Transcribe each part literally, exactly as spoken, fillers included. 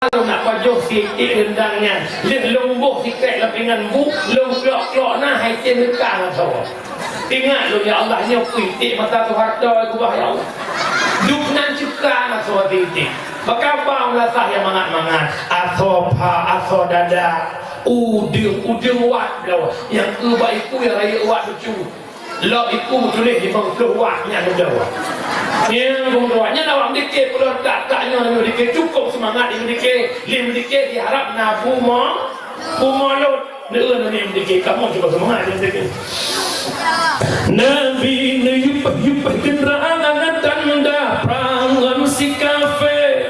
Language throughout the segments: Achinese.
lôn nak pajoh siték reundang nyan, lheueh lôn boh siték lam pingan bu, lôn klok-klok na hai cen teuka ngon saboh. Ingat lôn, ya Allah, nyoe peuiték mata Soeharto keubah, ya Allah. Duek nan cuka ngon saboh siték. Maka bang lasah nyang mangat-mangat, asoe pha, asoe dada, udeueng, udeueng wat bloe. Nyang keu bak iku nyang rayeuk wat lucu. Lom iku tuléh limong ploh watt nyan lom jaweueb. Nyan lom jaweueb. Nyan awak meudiké peuleueh tak-tak nyoe lom meudiké cukôp seumangat lom meudiké. Lom meudiké diharap na bumoe, bumoe lôn. Neu-eu neu meudiké, kamoe cuba seumangat lom meudiké. Nabi neuyup-yup kenderaan tanda prang ngon si kafé.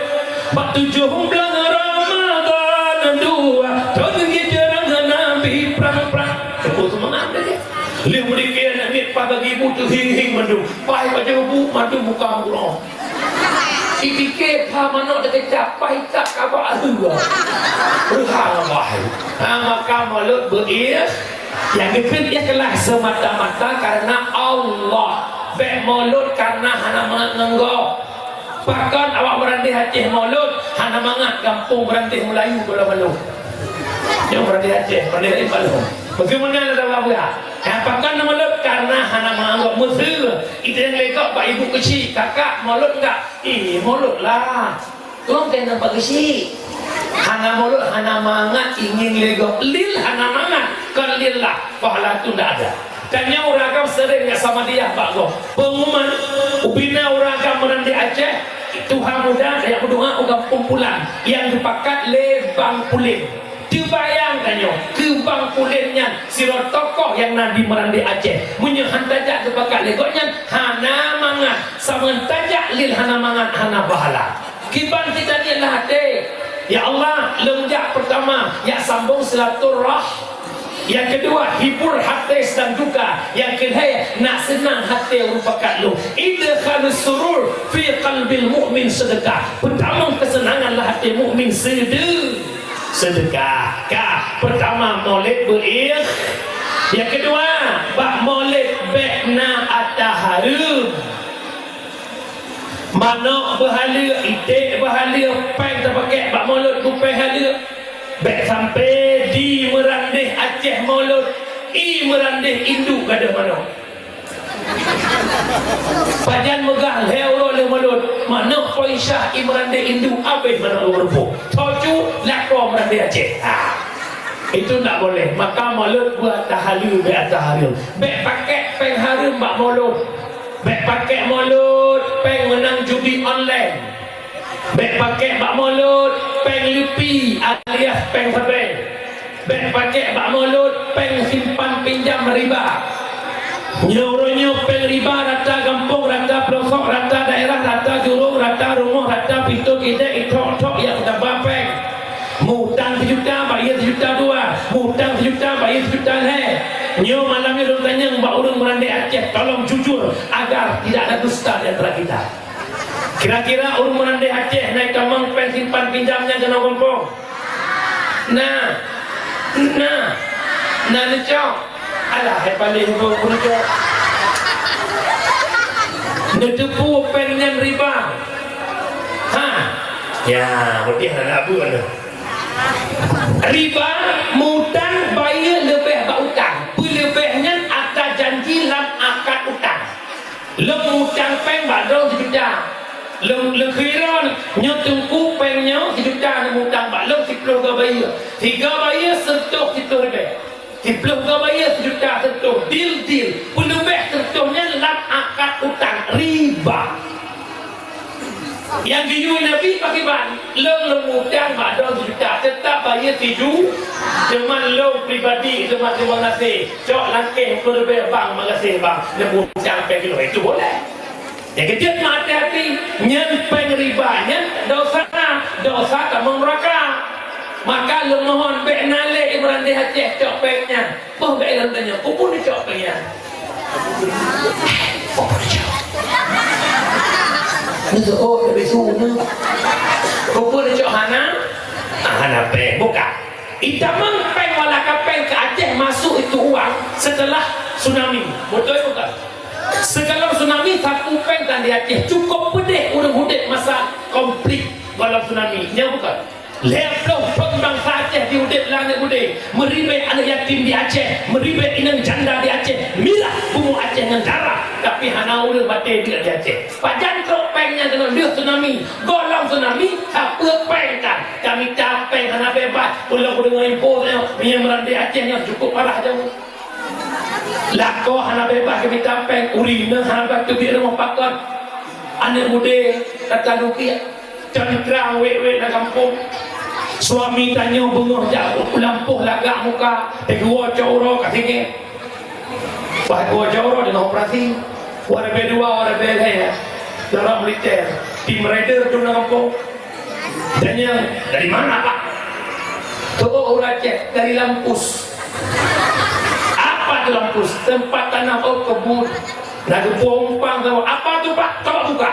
Bak tujoh blang Ramadhan dua thôn geujeuet Nabi prang-prang. Cuba seumangat lom meudiké. Lheueh meudiké aneuk miet paih bagi bu teuhieng-hieng mandum. Paih bajeubu mandum muka meuguroe. Ipike pha manok teukeujab, paih tap kabak reuha. Reuha ngon paih. Ha, maka mulod beu-ikh-, nyang geukheun ikhlas semata-mata karena Allah. Bék mulod karena hana mangat ngon gob. Pakon awak meurandeh Aceh mulod hana mangat gampông meurandeh Meulayu bak lôn. Nyoe meurandeh Aceh, meurandeh laén bak lôn. Meuseu meunan lam Allah. Nyang pakon na mulod karena hana mangat gob. Meuseu, itanyong lé gob bak ibu keuchik, "Kakak, mulod enggak?" "Ih, mulod lah. Tuan keuneuk bak keuchik." Hana mulod, hana mangat, ingin lé gob. Lil hana mangat, kon lillah. Pahala tu ndak ada. Tanyoe ureueng agam sering jak Samadiyah bak gob. Pengumuman, ubina ureueng agam meurandeh Aceh, tuha muda jak meudoa u gampông pulan nyang geupakat lé Bang Pulen. Teubayang tanyoe, keu Bang Pulen nyan sidroe tokoh nyang na di meurandeh Aceh. Meunyoe han tajak geupakat lé gobnyan, hana mangat. Saban tajak lil hana mangat, hana pahala. Kiban cit tanyoe lam até, "Ya Allah, lôn jak peurtama, jak sambông silaturah-, nyang keudua, hibur até sedang duka, nyang keulhée, nak seunang até ureueng pakat lôn." Idkhalus surur fi qalbil mu'min sedekah. Peutamong keuseunangan lam até mukmin seudeu-, sedekah. Ka, peurtama mulod beu-ikh-, nyang keudua, bak mulod bék na atra hareuem. Manok beuhaleue, iték beuhaleue, péng tapakèk bak mulod beu péng haleue. Bék sampoe di meurandeh Aceh mulod, ie meurandeh induek gadôh manok. Pajan meugah lhèe uroe lheueh mulod, manok poh Isya ie meurandeh induek, abéh manok lôn reupôh. Tho cu lakoe meurandeh Aceh. Ha. Itu ndak boleh. Maka mulod beu atra haleue, bék atra hareuem. Bék pakèk péng hareuem bak mulod. Bék pakèk mulod péng meunang judi online. Bék pakèk bak mulod péng lupi alias péng sabé. Bék pakèk bak mulod péng simpan pinjam riba. Nyoe uroe nyoe péng riba rata gampông, rata peulosok, rata daerah, rata jurông, rata rumoh, rata pintoe keudè, ithok-thok nyang taba péng. Meu-utang sijuta, bayeue sijuta dua. Meu-utang sijuta, bayeue sijuta lhèe. Nyoe malam nyoe lôn tanyong bak ureueng meurandeh Aceh, tolong jujur agar tidak ada dusta di antara kita. Kira-kira ureueng meurandeh Aceh na itamong péng simpan pinjam nyan keunoe gampông? Na. Na. Na neucok. Alah, hai paléh neucok. Neuteupeue péng nyan riba. Ha. Ya, beutih aneuk beuh nyoe. Riba, meu-utang bayeue leubeh bak utang. Peuleubeh nyan atra janji lam akad utang. Lôn meu-utang péng bak droe sijuta. Lôn, lôn kira nyoe teungku péng nyoe sijuta, lôn meu-utang bak lôn siplôh goe bayeue. Sigoe bayeue seureutoh siplôh ribèe. Siplôh goe bayeue sijuta seureutoh. Deal, deal. Peuleubeh seureutoh nyan lam akad utang riba. Nyang geuyue Nabi pakriban? Lôn, lôn meu-utang bak droe sijuta, teutap bayeue siju-, teuma lôn pribadi, teuma teurimong gaséh, cok langkéh peureubèe bang, meugaséh bang, lôn meu-utang péng keunoe, itu boleh. Nyang keujeuet meuhati-hati, nyan péng riba, nyan dosa, dosa tamong neuraka. Maka lôn mohon bèk na lé i meurandeh Aceh cok péng nyan. Boh bèk lôn tanyong, "Peue buet neucok péng nyan?" "Peue buet neucok?" Neuseuôt leubeh su nyoe. "Peue buet neucok hana?" "Ah, hana péng, buka." Itamong péng walakapéng keu Aceh masuk itu uang setelah tsunami. Beutôi bukan? Seukali tsunami, sapeue péng tan di Aceh. Cukôp peudeh ureueng udép masa konflik gohlom tsunami. Nyo bukan? Lhèe ploh thôn bansa Aceh jiudép lam aneuk beudé. Meuribèe aneuk yatim di Aceh, meuribèe inong janda di Aceh, mirah bumoe Aceh ngon darah, tapi hana ureueng batèe deuk di Aceh. Pajan trok pèng nyan keunoe lheueh tsunami, gohlom tsunami, sapeue pèng tan. Ka mita pèng hana beubaih, ulôn kudeungö info nyoe, meunyoe meurandé Aceh nyoe cukup parah jauh. Lakoe hana beubaih geumita pèng, ureueng inong hana beubaih teubiet rumoh pakon. Aneuk beudé ka talukiek, cangkrang wèk-wèk lam gampông. Suami tanyoe beungoh jak u lampôh lagak muka, teugeuwoe cot uroe ka tinggai. Wah, geuwoe cot uroe deungon operasi. Warebèe dua, warebèe lhèe. Dalam militer, tim raider dum lam gampông. Tanya, "Dari mana, Pak?" "Teu'oh ureueng Aceh, dari Lampus." "Apa tu Lampus?" "Tempat tanam, oh, kebun. Na geupeumpang tu." "Apa tu, Pak?" "Coba buka."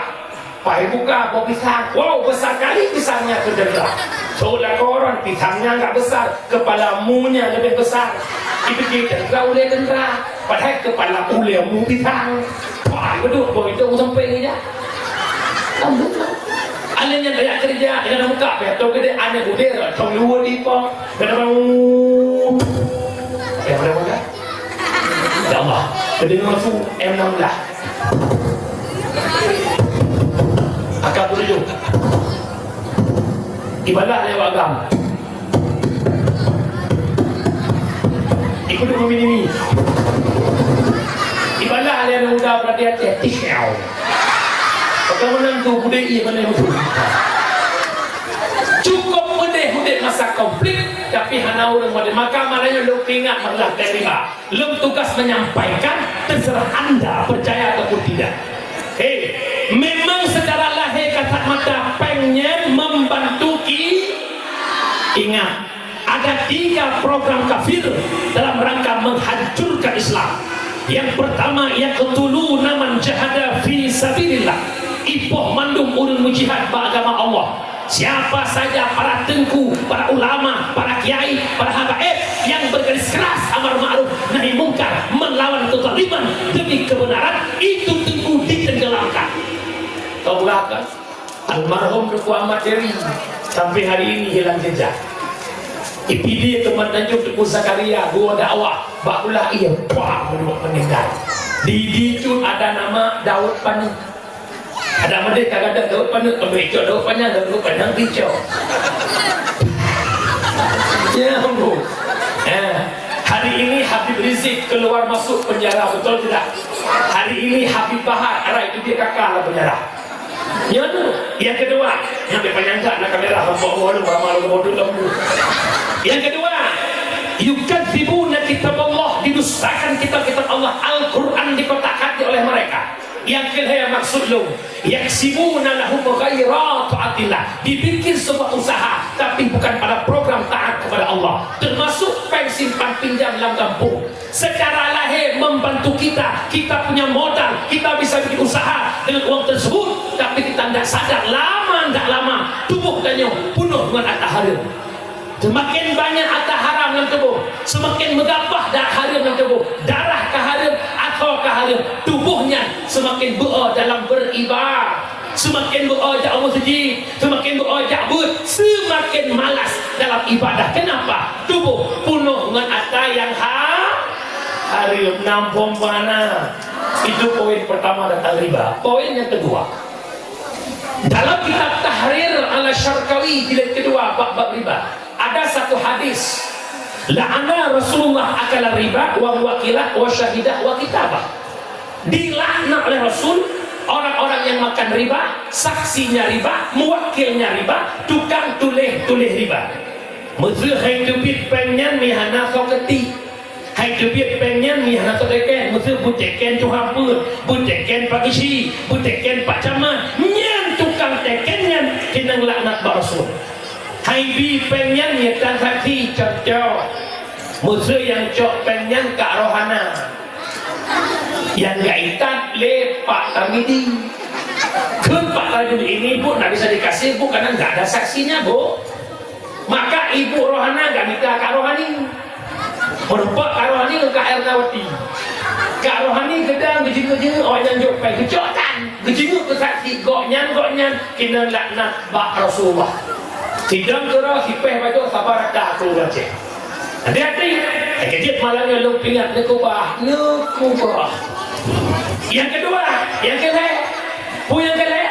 Pai buka, boh pisang. Wow, besar kali pisangnya, kheun teuntara. Seolah koron, pisangnya enggak besar, kepala munya lebih besar. Dipikir teuntara ulèe teuntara, padahai kepala ulèe mu pisang. Wah, beudôh boh itu sampai ngeujak. Alèh nyan tajak keureuja, nyang na muka pih atau geude aneuk udeb, thong luweue di pom. Kena bangun. Eh, boleh makan? Ya Allah, kedengar su M enam belas. Akak tujuh. Ibadah lewat agam. Ikut dulu mini. Ibadah lewat muda berarti Aceh. Tishau. Bagaimana tu budaya mana yang betul? Cukup pedih udeb masa konflik, tapi hana ureueng model. Maka malam nyoe lôn peuingat masalah riba. Lôn tugas menyampaikan, terserah anda percaya ataupun tidak. Hei, memang secara lahir kasat mata pèng nyan membantu ki-, ingat, ada tiga program kafir dalam rangka menghancurkan Islam. Yang pertama, yaqtuluna man jahada fi sabilillah. Ipoh mandum ureueng meujihad bak agama Allah. Siapa saja para teungku, para ulama, para kiai, para habaib yang bergaris keras amar ma'ruf nahi mungkar, melawan kezaliman demi kebenaran, itu teungku ditenggelamkan. Tahu berapa? Almarhum Teungku Ahmad Dewi sampai hari ini hilang jejak. Ipidie teuma Tanjung Teungku Zakaria, guru dakwah, bak ulah iya, puah, meninggal. Di, di cut ada nama Daud Pani. Ada model kadang-kadang Daud Pani, ambil cut Daud Panyang, Daud Panyang dicok. Ya, Bu. Eh, hari ini Habib Rizik keluar masuk penjara, betul tidak? Hari ini Habib Bahar, arai itu dia kakak lah penjara. Ya, tu. Yang kedua, yang dipanjangkan nak kamera, hamba Allah, lama lu bodoh lama. Yang kedua, yukadzibuna kitab Allah, didustakan kitab-kitab Allah, Al-Quran dikotak-katik oleh mereka. Nyang keu lhèe maksud lôn, yaksibuna lahum ghaira taatillah, dibikin sebuah usaha, tapi bukan pada program taat kepada Allah, termasuk pèng simpan pinjam lam gampông. Secara lahir membantu kita, kita punya modal, kita bisa bikin usaha dengan uang tersebut, tapi kita ndak sadar, lama ndak lama tubuh tanyoe punoh ngon ata hareuem. Seumaken banyak ata haram lam tuboh, seumaken meugabah ata hareuem lam tuboh, darah ka hareuem, asoe ka hareuem, tuboh nyan seumaken beu-o dalam beribadah, seumaken beu-o jak u meuseujid, seumaken beu-o jak beuet, seumaken malas dalam ibadah. Kenapa? Tuboh punoh ngon ata nyang ha-, hareuem, nam phom bana. Itu poin pertama tentang riba. Poin yang kedua, dalam kitab Tahrir ala Syarqawi jilid kedua bab-bab riba, ada satu hadis, "La'ana Rasulullah akala riba wa muwakilah wa syahidah wa kitabah." Dilaknat oleh Rasul orang-orang yang makan riba, saksinya riba, muwakilnya riba, tukang tuléh-tuléh riba. Meuseu hai teubiet pèng nyan meuhana soe keuti. Hai teubiet pèng nyan meuhana soe teken, meuseu beuteken tuha peuet, beuteken pak geuchik, beuteken pak camat, nyan tukang teken nyan keunong laknat bak Rasul. Hai bi pèng nyan meutan saksi, cok-cok. Meuseu nyang cok pèng nyan Kak Rohana. Nyang geuitat lé Pak Tarmidi. Kheun Pak Tarmidi, "Ini, Bu, ndak bisa dikasih, Bu, karena nggak ada saksinya, Bu." Maka Ibu Rohana geumita Kak Rohani. Meureumpok Kak Rohani ngon Kak Ernawati. Kak Rohani geudang geujeungeuk-jeungeuk awak nyan jok pèng geucok tan. Geujeungeuk keu saksi gobnyan, gobnyan keunong laknat bak Rasulullah. Sidang keurah sipéh bajoe sabar rata aku Aceh. Hati-hati, eh, kejit malam nyoe lôn pingat neukubah, neukubah. Nyang keudua, nyang keulhèe, peue nyang keulhèe?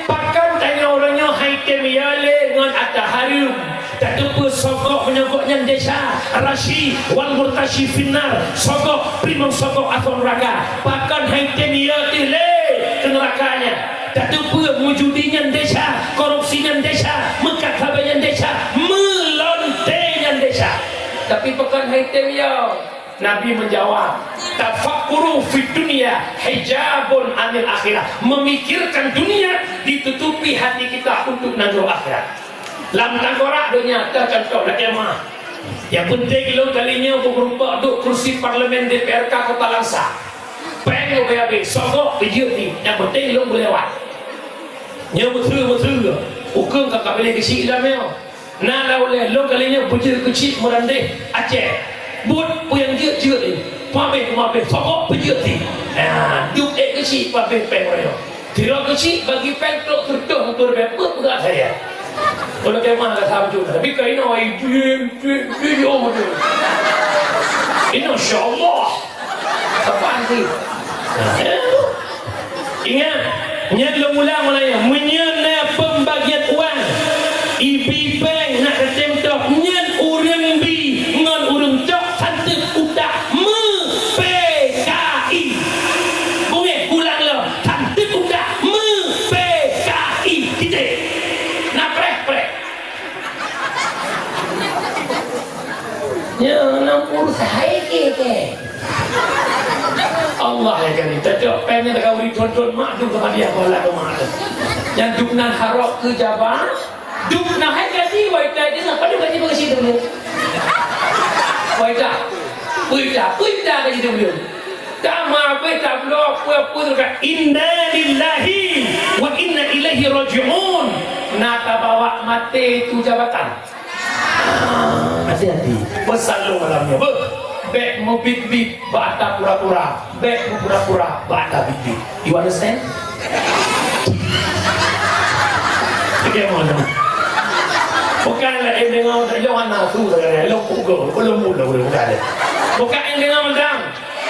Pakon tanyoe uroe nyoe hai tem ya lé ngon ata hareuem? Tateupeue sogok meunyoe gobnyan desya, rashi wal murtashi finnar, sogok primong sogok asoe neuraka. Pakon hai tem ya teuh lé keu neuraka nyan? Tateupeue meujudi nyan desya, korupsi nyan desya, meukat sabe nyan desya, meulonte nyan desya. Tapi pakon hai tem ya? Nabi menjawab, "Tafakkuru fid dunya hijabun anil akhirah." Memikirkan dunia ditutupi hati kita untuk nanggroe akhirat. Lam tanggorak donya, ta contoh lagèe mah. Nyang penting lôn kali nyoe beureumpok duek kursi parlemen D P R K Kota Langsa. Péng lôn bèe abéh, sogok peujeuet di. Nyang penting lôn beulewat. Nyoe meuteue-meuteue, ukeue ka kapiléh keuchik lam nyoe. Na lam ulèe lôn kali nyoe beujeuet keuchik meurandeh Aceh. Buet peue nyang jeuet-jeuet di. Pabéh-pabéh sogok peujeuet di. Nah, duek ék keuchik pabéh péng uroe nyoe. Sidroe keuchik bagi péng trok seureutôh meuteue ribèe peuet peugah saya. Kalau kemah rasa beutôi. Tapi ka inoe ai diem, diem, diem, diem. Inoe insya Allah. Kapan sih? Ingat, nyan lôn ulang mulai. Meunyoe na pembagian uang, ibi péng nak tatem top, nyan ureueng bi ngon ureueng cok santeuk utak meu-P K I. Bungéh ulang lom, santeuk utak meu-P K I. Titik. Na preh-preh. Nyoe na urusan hai ke ke. Allah ya kali, tajak péng nyan ka uri thon-thon mak dum sama dia bola ke mak. Nyang dum nan harok keu jaba, dum nan hai gaji, wai tai dia, padahal gaji bagi situ ni. Wai tai, wai tai, wai tai gaji dum. Tama beh tabloe peue-peue ka inna lillahi wa inna ilaihi raji'un. Na tabawa maté tu jabatan. Hati-hati. Pesan lôn malam nyoe, beuh. Bèk meubit-bit bak ata pura-pura. Bèk meupura-pura bak ata bit-bit. You understand? Oke, mohon maaf. Bukan laén deungoe, lôn hana su sagai, lôn pukul, lôn pukul, bukan. Bukan deungoe, dang.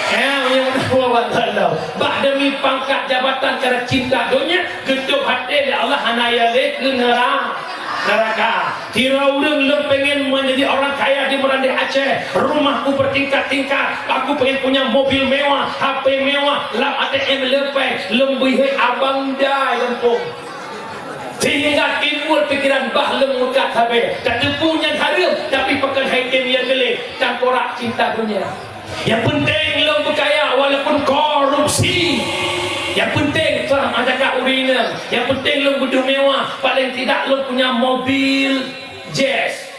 Ya, ya, Allah Taala. Bak demi pangkat jabatan karena cinta dunia, geutôb até lé Allah hana ya lé keu nera-, neraka. Kira ureueng lôn pengen menjadi orang kaya di Merandeh Aceh, rumahku bertingkat-tingkat, aku pengen punya mobil mewah, H P mewah, lam A T M leupeng, lôn beuhe abang dai gampông. Sehingga timbul pikiran bah lôn meukat sabe, tateupeue nyan hareuem, tapi pakon hai tem ya geulé, tangkorak cinta dunia. Nyang penting lôn beukaya walaupun korupsi. Nyang penting seurah meucakap ureueng inong. Nyang penting lôn beudôh mewah, paling tidak lôn punya mobil Jazz.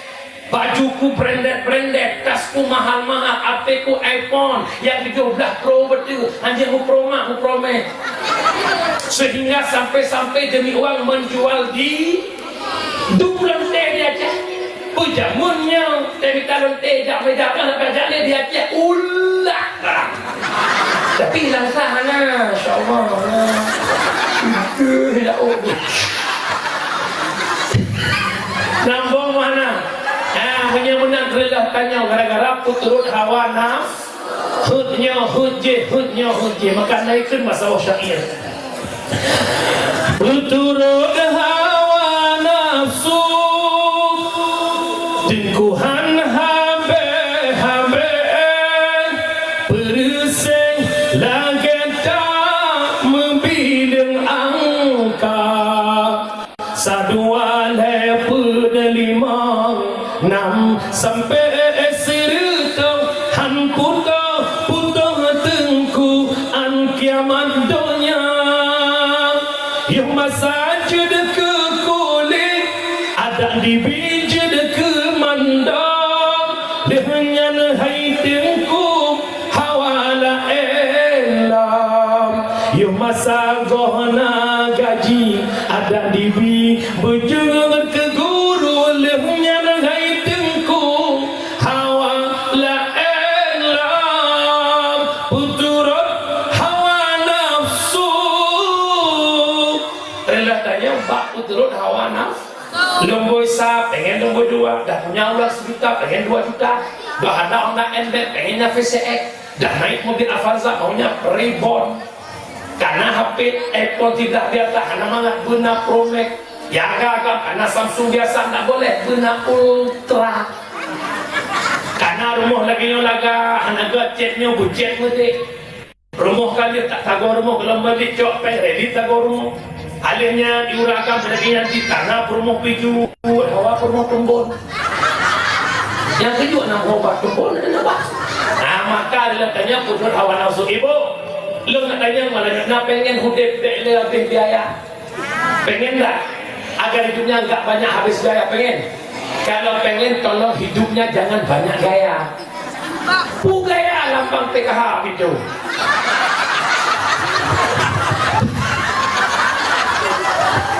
Bajuku branded-branded, tasku mahal-mahal, HPku iPhone nyang tujoh blah Pro beutôi, hanjeuet mu Pro Max, mu Pro Max. Sehingga sampai-sampai demi uang menjual di Dum lonte di Aceh. Peue jameun nyoe, teuh mita lonte jak meuja kan, ka jaleh di Aceh, ulah barang. Tapi langsa hana, insya Allah, hana. Itu lauk. Nambong mana? Ha, meunyoe meunan reulah tanyoe gara-gara peuturot hawa nafsu. Heuet nyoe, heuet jéh, heuet nyoe, heuet jéh. Maka na ikheun masa syair. Peuturot hawa nafsu, teungku han habéh-habéh, peureuséng lagèe tak meubileung angka. Sadua lhèe peuet limong nam sampoe sireutôh, han putôh-putôh teungku án kiamat donya. Yoh masa jeuet keu kulét, adak dibi jeuet keu mandum, lheueh nyan hai teungku hawa laén lom. Yoh masa goh na gaji, adak dibi beujeuet keu guru, lheueh nyan hai teungku hawa laén lom. Peuturot hawa nafsu. Reulah tanyoe bak peuturot hawa nafsu. Lôn boi sa nombor dua, dah punya uang sejuta, pengen dua juta, dah ada Honda N B M, pengennya V C X, dah naik mobil Avanza, maunya Reborn. Karena H P iPhone tidak biasa, hana mangat beuna Pro Max. Ya, agak-agak, karena Samsung biasa, ndak boleh beuna Ultra. Karena rumoh lagèe nyoe laga, hana geucet nyoe, beucet meudeh. Rumoh ka lheueh tak sagoe rumoh, gohlom balik cok péng reli sagoe rumoh. Akhirnya diurangkan lagèe nyan di tanah peurumoh piju, hawa peurumoh tumbon. Nyang keujeuet na meuubat tumbon, na meuubat. Nah, maka dalam tanya peubuet hawa nafsu ibu. Lôn nak tanya malam nyoe, na pengen udép bèk le habéh biaya? Pengen tak? Agar hidupnya enggak banyak habis biaya, pengen? Kalau pengen, tolong hidupnya jangan banyak gaya. Peue gaya lambang P K H itu?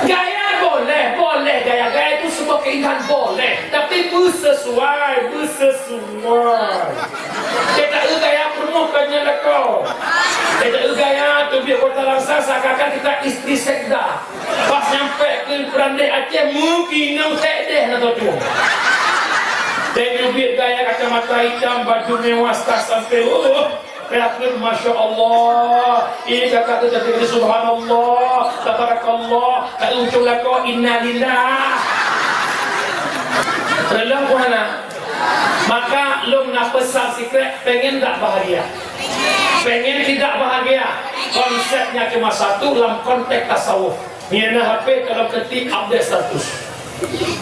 Gaya boleh, boleh gaya. Gaya itu sebuah keindahan, boleh. Tapi bersesuai, bersesuai. Kita eu gaya peurumoh kan nyan lakoe. Kita eu gaya teubiet kota Langsa seakan-akan kita istri sekda. Pas nyampe keu Brande Aceh, meukinong sek deh na toh tueng. Teubiet gaya kacamata itam, baju mewah, tas sampai, uh, rakeut, masya Allah. Ini kakak tu jadi, subhanallah, tabarakallah. Tak ujung lakoe, innalillah. Relung pun hana. Maka lôn na pesan sikrék, pengen tak bahagia? Pengen tidak bahagia? Konsepnya cuma satu dalam konteks tasawuf. Nyan na H P kalau ketik update status.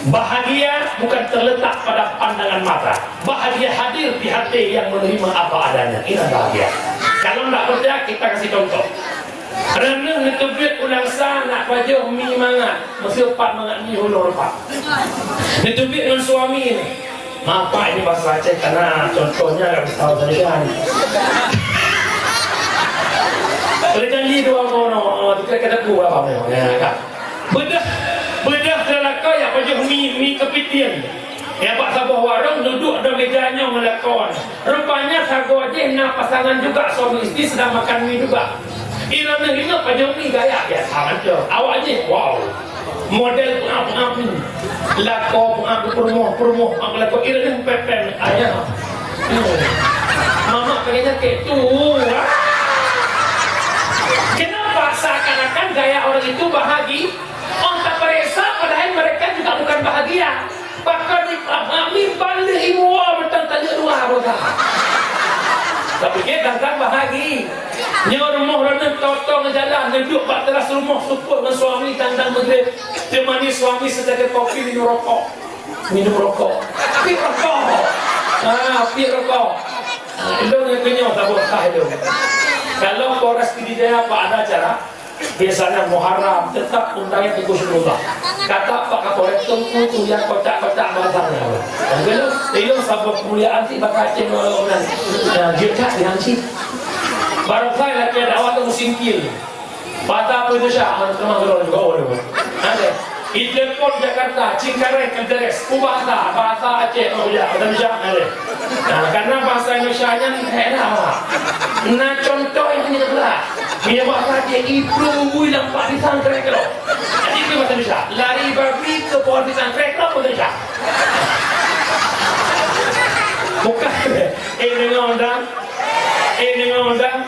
Bahagia bukan terletak pada pandangan mata. Bahagia hadir di hati yang menerima apa adanya. Inilah bahagia. Kalau ndak percaya, kita kasih contoh. Reuneuh neuteubiet u Langsa nak pajoh mi mangat, meuseu pat mangat mi ulôn rupa. Neuteubiet ngon suami ni. Maaf Pak, ini bahasa Aceh karena contohnya nggak bisa tahu tadi kan. Boleh janji dua mono, oh, kita kena buat apa ni? Ya, kan? Beudôh, beudôh teuh lakoe jak pajoh mi, mi kepiting. Nyang bak saboh warong duduek di meja nyoe ngon lakoe. Rupanya sagoe jih na pasangan juga, suami istri sedang makan mi juga. Iroh nyoe ingat pajoh mi gaya biasa mantong. Awak jih, wow. Model peuap-peuap ni. Lakoe peuap, peurumoh, peurumoh peuap, lakoe iroh nyoe pèp-pèp. Ayah. Hmm. Mama pengennya kayak tu. Kenapa seakan-akan gaya orang itu bahagia? Oh, tak periksa, padahal mereka juga bukan bahagia. Pakon di, ah, ah, mi ban lheueh iwoe mantong tanyong dua roda. Tapi dia tantang bahagi. Nyoe rumoh droeneuh totong jalan, neuduek bak teras rumoh seupôt ngon suami tantang Maghrib. Temani suami seuteuka kopi, minum rokok. Minum rokok. Piep rokok. Ah, piep rokok. Ah, ilong nyang keunyoe saboh tah ilong. Kalau Polres Pidie Jaya apa ada acara? Biasanya Muharram, tetap undang Teungku Syukurullah. Kata Pak Kapolres, Teungku tu yang kocak-kocak bahasanya. Lalu, ilong saboh kemuliaan ti bak Aceh orang-orang. Nah, dia tak dihanci. Barongsai lagèe dakwah tu meusingkil. Bahasa apa Indonesia? Teman-teman juga, oh, ada. Iteupon Jakarta, Cengkareng, Kalideres, peubahasa bahasa Aceh, oh, ya, bahasa Indonesia, ada. Nah, karena bahasa Indonesia nyan hèk na. Na contoh nyang hana jeulaih. Meunyoe bahasa Aceh, iplong bui lam pat pisang krek-krok. Jadi, itu bahasa Indonesia. Lari babi keu pohon pisang krek-krok, bahasa Indonesia. Bukan. Eh, deungö, Dang. Eh, deungö, Dang.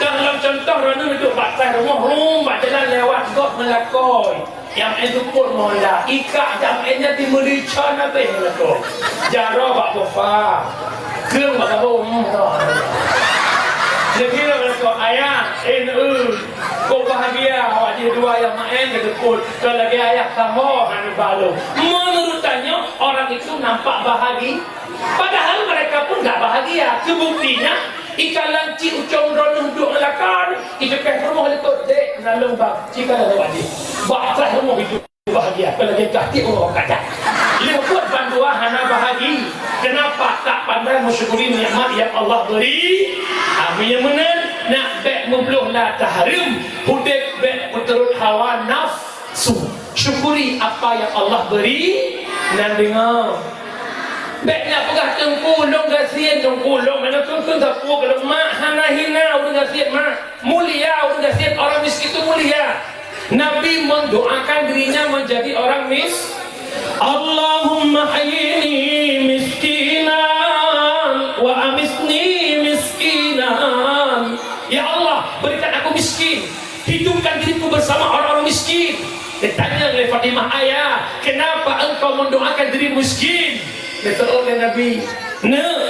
Dang, lom contoh, droeneuh duek bak ateueh rumoh, rum, bak jalan lewat, gob meulakôi. Nyang éh seupôt ngon Honda, ikak jam éh nyan dimeuli con habéh lakoe. Jaroe bak sofa, keueng bak gabông. Neukira lakoe, "Ayah, eh, neu, kok bahagia awak jih dua nyang maén," geuseupôt. Kon lagèe ayah saho hana balo. Menurut tanyoe, orang itu nampak bahagia, padahal mereka pun nggak bahagia. Kebuktinya, ikalan cit ucong droeneuh duek ngon lakoe, iceupéh rumoh likot, "Dek, naleueng bak." Cika lewat jih. Bak ateueh rumoh itu bahagia, apalagi kaki orang kaya. Leuh buet bandua hana bahagi. Kenapa? Tak pandai mensyukuri nikmat yang Allah beri. Amin. Nyang meunan, nak bèk meubloh la tahareuem, udép bèk meuturot hawa nafsu. Syukuri apa yang Allah beri. Nan deungö. Bèk nak peugah, "Teungku, lôn gasien, Teungku, lôn." Mana Teungku, Teungku, kalau mak hana hina ureueng gasien, mak. Mulia ureueng gasien, orang miskin itu mulia. Nabi mendoakan dirinya menjadi orang mis-, Allahumma ahyini miskinan wa amitni miskinan. Ya Allah, berikan aku miskin, hidupkan diriku bersama orang-orang miskin. Ditanya oleh Fatimah, "Ayah, kenapa engkau mendoakan dirimu miskin?" Ditanya oleh Nabi, "Nak,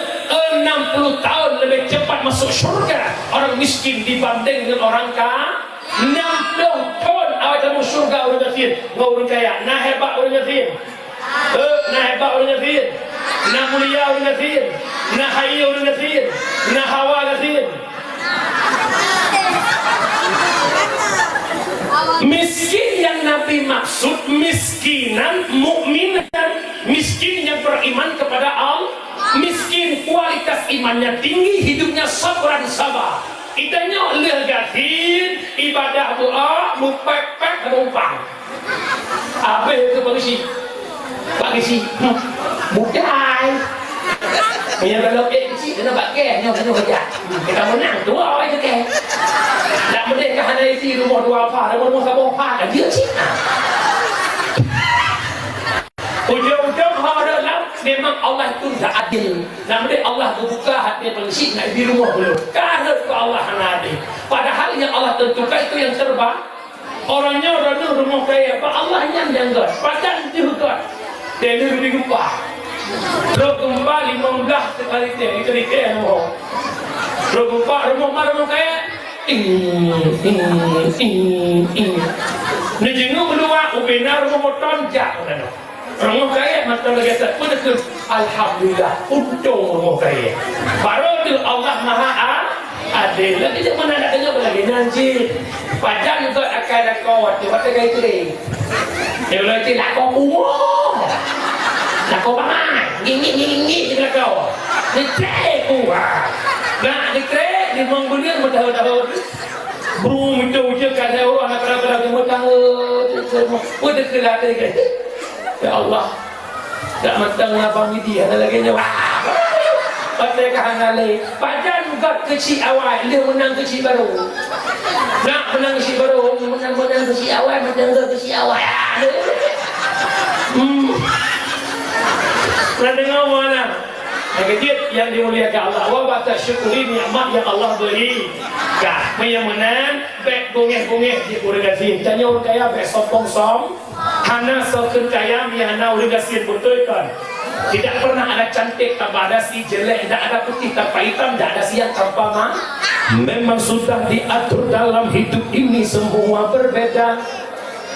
enam puluh tahun lebih cepat masuk syurga orang miskin dibanding dengan orang ka-, enam puluh tahun awai tamu syurga ureueng gasien ngon ureueng kaya. Na hebat ureueng gasien? Eh, na hebat ureueng gasien? Na mulia ureueng gasien? Na haye ureueng gasien? Na hawa gasien?" Miskin yang Nabi maksud miskinan mukminan, miskin yang beriman kepada Allah, miskin kualitas imannya tinggi, hidupnya sabran sabar. Kita nyoe lheueh gasien, ibadah bu'ak, mupek-pek, mumpang. Habéh keu pengisi. Pak Geuchik, hmm, budai. Meunyoe gohlom ék Geuchik, keunoe bak geng, nyoe, nyoe keujak. Kita meunang, dua awai teuke. Nak meudeh ka hana isi rumoh dua pha, rumoh saboh pha, ka jeuet cit. Ujong-ujong ho rot lam, memang Allah itu zat adil. Nak meudeh Allah geubuka hati pengisi, nak ibi rumoh dulu. Ka rot keu Allah hana adil. Padahal yang Allah tentukan itu yang terbaik. Orang nyoe droeneuh rumoh kayèe, bak Allah nyan nyang gèt, pajan teuh gèt. Teuh lheueh geupah. Trok geumpa limong blah sekali teuh, itu di teuh rumoh. Trok geumpa rumoh ma rumoh kayèe. Ih, ih, ih, ih. Neujingeuk meuluwa, ubena rumoh moto jak u tanoh. Rumoh kayèe mantong lagèe sat peuneukeuh, alhamdulillah, untông rumoh kayèe. Barô teuh Allah Maha A-, Adé. Lagèe nyan meunan, lagèe nyan lagèe nyan cit. Pajan gèt akai lakoe watèe, watèe ka itré. Nyoe lagèe lakoe kuwoe. Lakoe bangai, ngingit-ngingit di lakoe. Itré kuwoe. Nak itré, limong buleuen meutahun-tahun. Bru muncul-muncul ka lhèe uroe, aneuk kadang-kadang timur tangga, timur, udah keulatih ke. Ya Allah, dak mantong abang Midi, hana lagèe nyoe. Wah! Patai ka hana lé. Pajan gèt keuchik awai, lheueh meunang keuchik barô. Nak meunang keuchik barô, meunang, meunang keuchik awai, meunang gèt keuchik awai. Ah, lheueh. Hmm. Pernah dengar mana? Nyang keujeuet yang dimuliakan Allah, wa bata syukuri nikmat yang Allah beri. Ka, meunyoe meunan, bèk bungéh-bungéh di ureueng gasien. Tanyoe ureueng kaya bèk sombong-som-, hana soe kheun kaya, meuhana ureueng gasien, beutôi kon? Tidak pernah ada cantik tanpa ada si jelek, tidak ada putih tanpa hitam, tidak ada siang tanpa ma-, memang sudah diatur dalam hidup ini semua berbeda.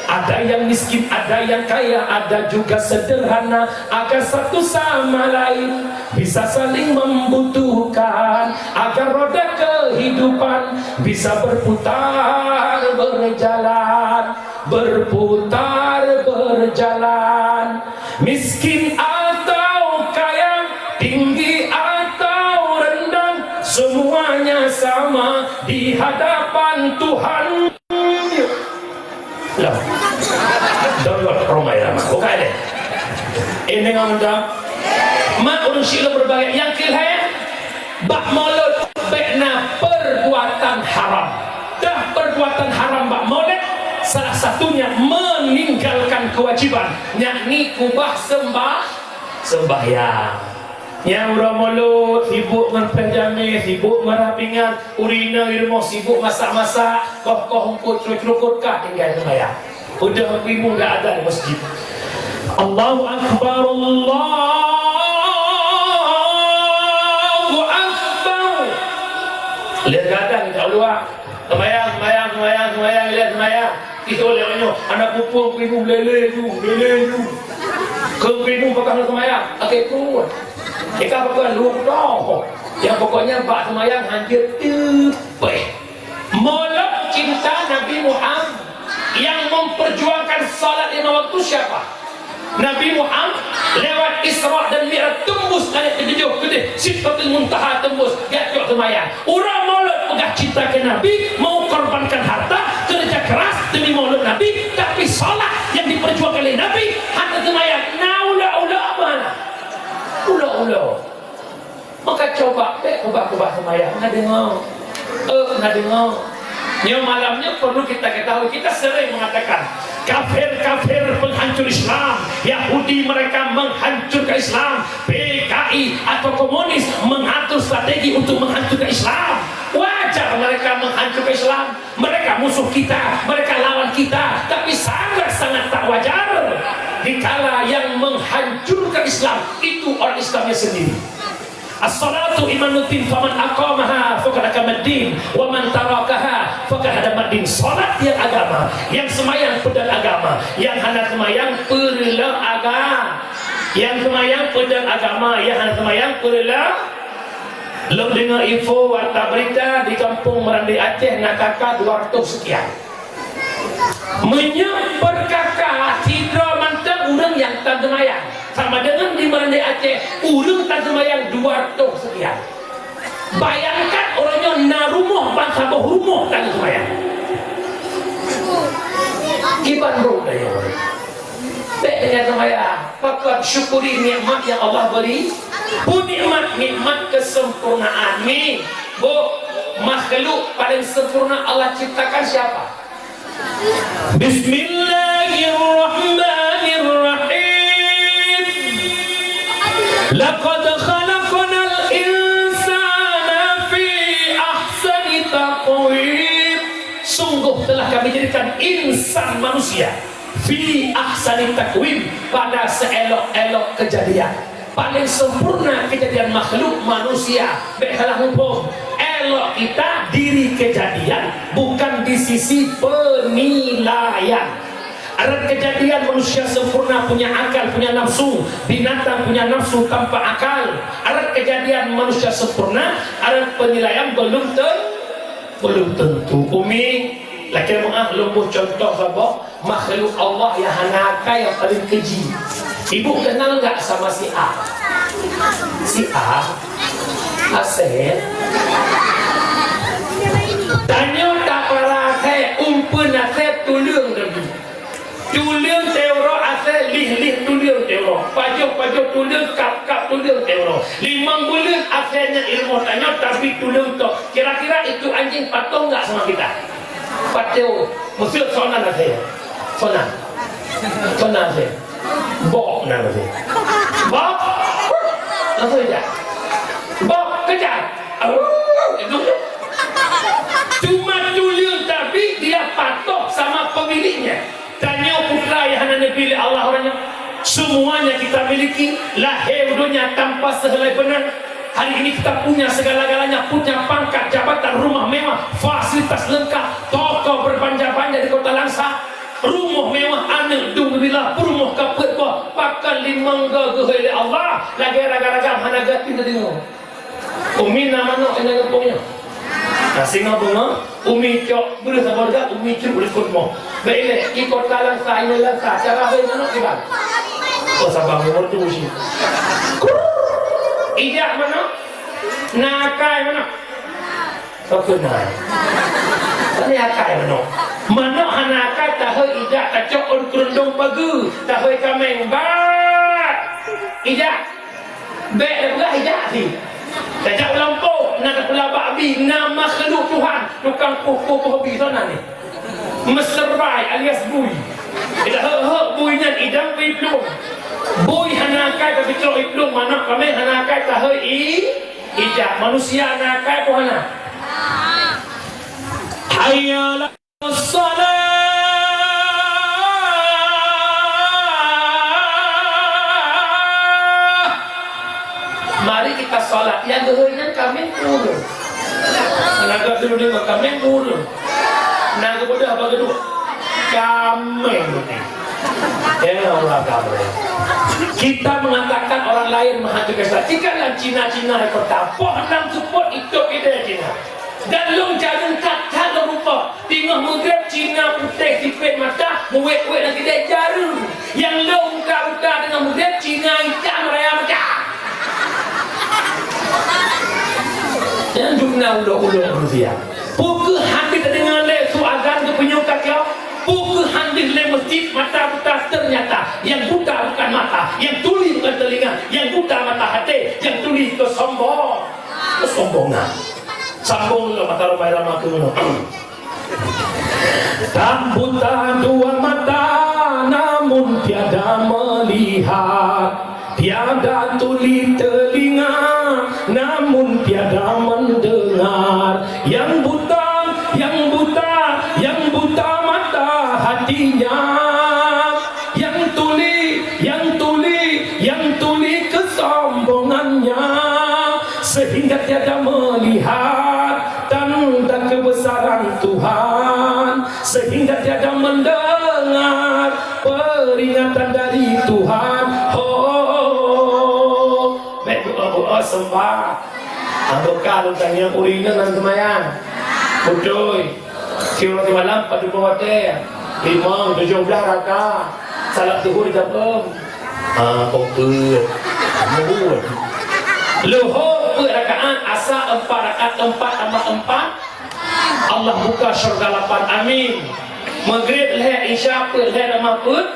Ada yang miskin, ada yang kaya, ada juga sederhana, agar satu sama lain bisa saling membutuhkan, agar roda kehidupan bisa berputar berjalan, berputar berjalan. Miskin atau kaya, tinggi atau rendah, semuanya sama di hadapan Tuhan. Lah. Download Rhoma Irama. Buka deh. Ini ngomong dong. Mak ureueng syiek berbagai nyang keu lhèe, bak mulod bèk na perbuatan haram. Dah perbuatan haram bak mulod, salah satunya meninggalkan kewajiban, yakni keubah sembah-, sembahyang. Nyang uroe mulod sibuk ngon péh jamé, sibuk ngon rhah pingan, ureueng inong di rumoh sibuk masak-masak, koh-koh eungkôt, crukot-crukot, ka tinggai seumayang. Udah ibu dak ada di masjid. Allahu Akbar, Allahu Akbar. Lheueh gadang dak luwa. Seumayang, seumayang, seumayang, seumayang, lheueh seumayang. Itu lheueh nyoe, aneuk pupu ibu lélé ju, lélé ju. Keu ibu pakon seumayang, akhé pun. Ika pakon lu toh. Yang pokoknya bak seumayang hanjeuet teupeh. Mulod cinta Nabi Muhammad yang memperjuangkan salat lima waktu siapa? Nabi Muhammad lewat Isra dan Mi'raj tembus langit ketujuh, keudeh Sidratul Muntaha tembus, geujok seumayang. Uroe mulod peugah cinta keu Nabi, mau korbankan harta, kerja keras demi mulod Nabi, tapi salat yang diperjuangkan oleh Nabi hana seumayang. Na ulok-ulok apa na? Ulok-ulok. Maka coba bèk keubah-keubah seumayang. Na deungoe? Eh, na deungoe? Nyoe malam nyoe perlu kita ketahui. Kita sering mengatakan, Kafir-kafir penghancur Islam, Yahudi mereka menghancurkan Islam, P K I atau komunis mengatur strategi untuk menghancurkan Islam. Wajar mereka menghancurkan Islam. Mereka musuh kita, mereka lawan kita, tapi sangat-sangat tak wajar dikala yang menghancurkan Islam itu orang Islamnya sendiri. As-salatu imaduddin, faman aqamaha faqad aqamaddin, wa man tarakaha faqad hadamaddin. Salat yang agama, yang semayang peudong agama, yang hana semayang peureuloh agama. Yang semayang peudong agama, yang hana semayang peureuloh. Lôn deungoe info warta berita di kampung Meurandeh Aceh na K K dua ratus sekian. Meunyoe per K K sidroe mantong ureuëng nyang tan seumayang, sama deungon di Meurandeh Aceh ureuëng tan seumayang dua ratus sekian. Bayangkan, uroe nyoe na rumoh ban saboh rumoh tan seumayang. Kiban roh daya. Bèk tinggai seumayang. Pakon syukuri nikmat yang Allah beri. Peue nikmat? Nikmat kesempurnaan. Mi, Bu, makhluk paling sempurna Allah ciptakan siapa? Bismillahirrahmanirrahim. Laqad khalaqnal insana fi ahsani taqwim. Sungguh telah Kami jadikan insan manusia fi ahsani taqwim, pada seelok-elok kejadian. Paling sempurna kejadian makhluk manusia. Bèk salah muphom. Elok kita diri kejadian, bukan di sisi penilaian. Arat kejadian manusia sempurna punya akal, punya nafsu. Binatang punya nafsu tanpa akal. Arat kejadian manusia sempurna, arat penilaian belum ten-, belum tentu. Umi, lakèe meu'ah lôn boh contoh saboh. Makhluk Allah nyang hana akai nyang paling keji. Ibu kenal nggak sama si A? Si A? Asèe. Tanyoe tapara asèe, umpeuen asèe, tuleueng teubi. Tuleueng teuroe asèe, lih-lih tuleueng teuroe. Pajoh-pajoh tuleueng, kap-kap tuleueng teuroe. Limong buleuen asèe nyan i rumoh tanyoe, tapi tuleueng tok. Kira-kira itu anjing patuh nggak sama kita? Patuh. Maksud sonan asèe. Sonan. Sonan asèe. Bok nan asèe. Bok. Langsung ijak. Bok, kejar. Au, itu. Cuma tuleueng, tapi dia patuh sama pemiliknya. Tanyoe putra nyang hana neupiléh Allah uroe nyoe. Semuanya kita miliki, lahé u donya tanpa seuhelai beunang. Hari ini kita punya segala-galanya, punya pangkat, jabatan, rumah mewah, fasilitas lengkap, toko berbanja-banja di Kota Langsa, rumoh mewah, aneuk dum bila, peurumoh ka peuet boh, pakon limong goe geuhôi lé Allah, lagèe raga-raga hana gaki teudeungoe. Umi na manok inong gampông nyoe. Na singoh beungoh, Umi cok breuh saboh reugat, Umi cok likot moh. Bèk ilèe, i Kota Langsa, inong Langsa, cara hôi manok kiban. Oh, saban umur tu uji. Ijak manok, na akai manok. Pakon na? Pakon akai manok? Manok hana akai, tahôi ijak, tacok ôn keurundong pageue, tahôi kaméng, bat! Ijak! Bèk tapeugah ijak pih. Tajak u lampôh, na tapula bak bi, na makhluk Tuhan, tukang poh-poh bi, soe nan nyan? Meuseurbai alias bui. Ida hek-hek bui nyan idang bui plueng. Bui hana akai tapi trok i plueng, manok kaméng hana akai tahôi i, ijak. Manusia na akai peue hana? Hayya 'alas shalah. Mari kita salat. Nyang geuhôi nyan kaméng peue ureueng? Hana geuh dulu deungoe, kaméng peue ureueng? Na geubeudôh apa geuduek? Kaméng. Ya Allah, kaméng. Kita mengatakan orang lain menghancurkan Islam. Jika dalam Cina-Cina di kota, poh nam seupôt itôp idéh Cina. Dan lôn jareueng that-that lôn rupa. Teungoh meugreb Cina putéh sipét mata, meuwét-wét lam keudè jareueng. Nyang lôn buta-buta teungoh meugreb Cina itam raya meuta. Nyan dum na ulok-ulok manusia. Peu kheueh han deuh tadeungoe lé su azan geupeunyueng ka klo? Peu kheueh han deuh lé meuseujid mata buta? Ternyata yang buta bukan mata, yang tuli bukan telinga, yang buta mata hati, yang tuli kesombong-, kesombongan. Sambong lom mata rumah irama keunoe. Tak buta dua mata, namun tiada melihat. Tiada tuli telinga, namun tiada mendengar. Yang buta, yang buta, yang buta mata hatinya. Yang tuli, yang tuli, yang tuli kesombongannya. Sehingga tiada melihat tanda kebesaran Tuhan, sehingga tiada mendengar peringatan dari Tuhan. Ho, bèk beu'oh-beu'oh seumbah. Ambo ka lôn tanyong ureueng inong nan seumayang. Beutôi. Siuroe simalam padum watèe? Limong, tujoh blah rakaat. Salat zuhur japeuem? Ah, oh, peuet. Peuet. Luhô peuet rakaat, asa empat rakaat, empat tambah empat. Allah buka syurga lapan, amin. Maghrib lhèe, Isya peuet, lhèe tambah peuet.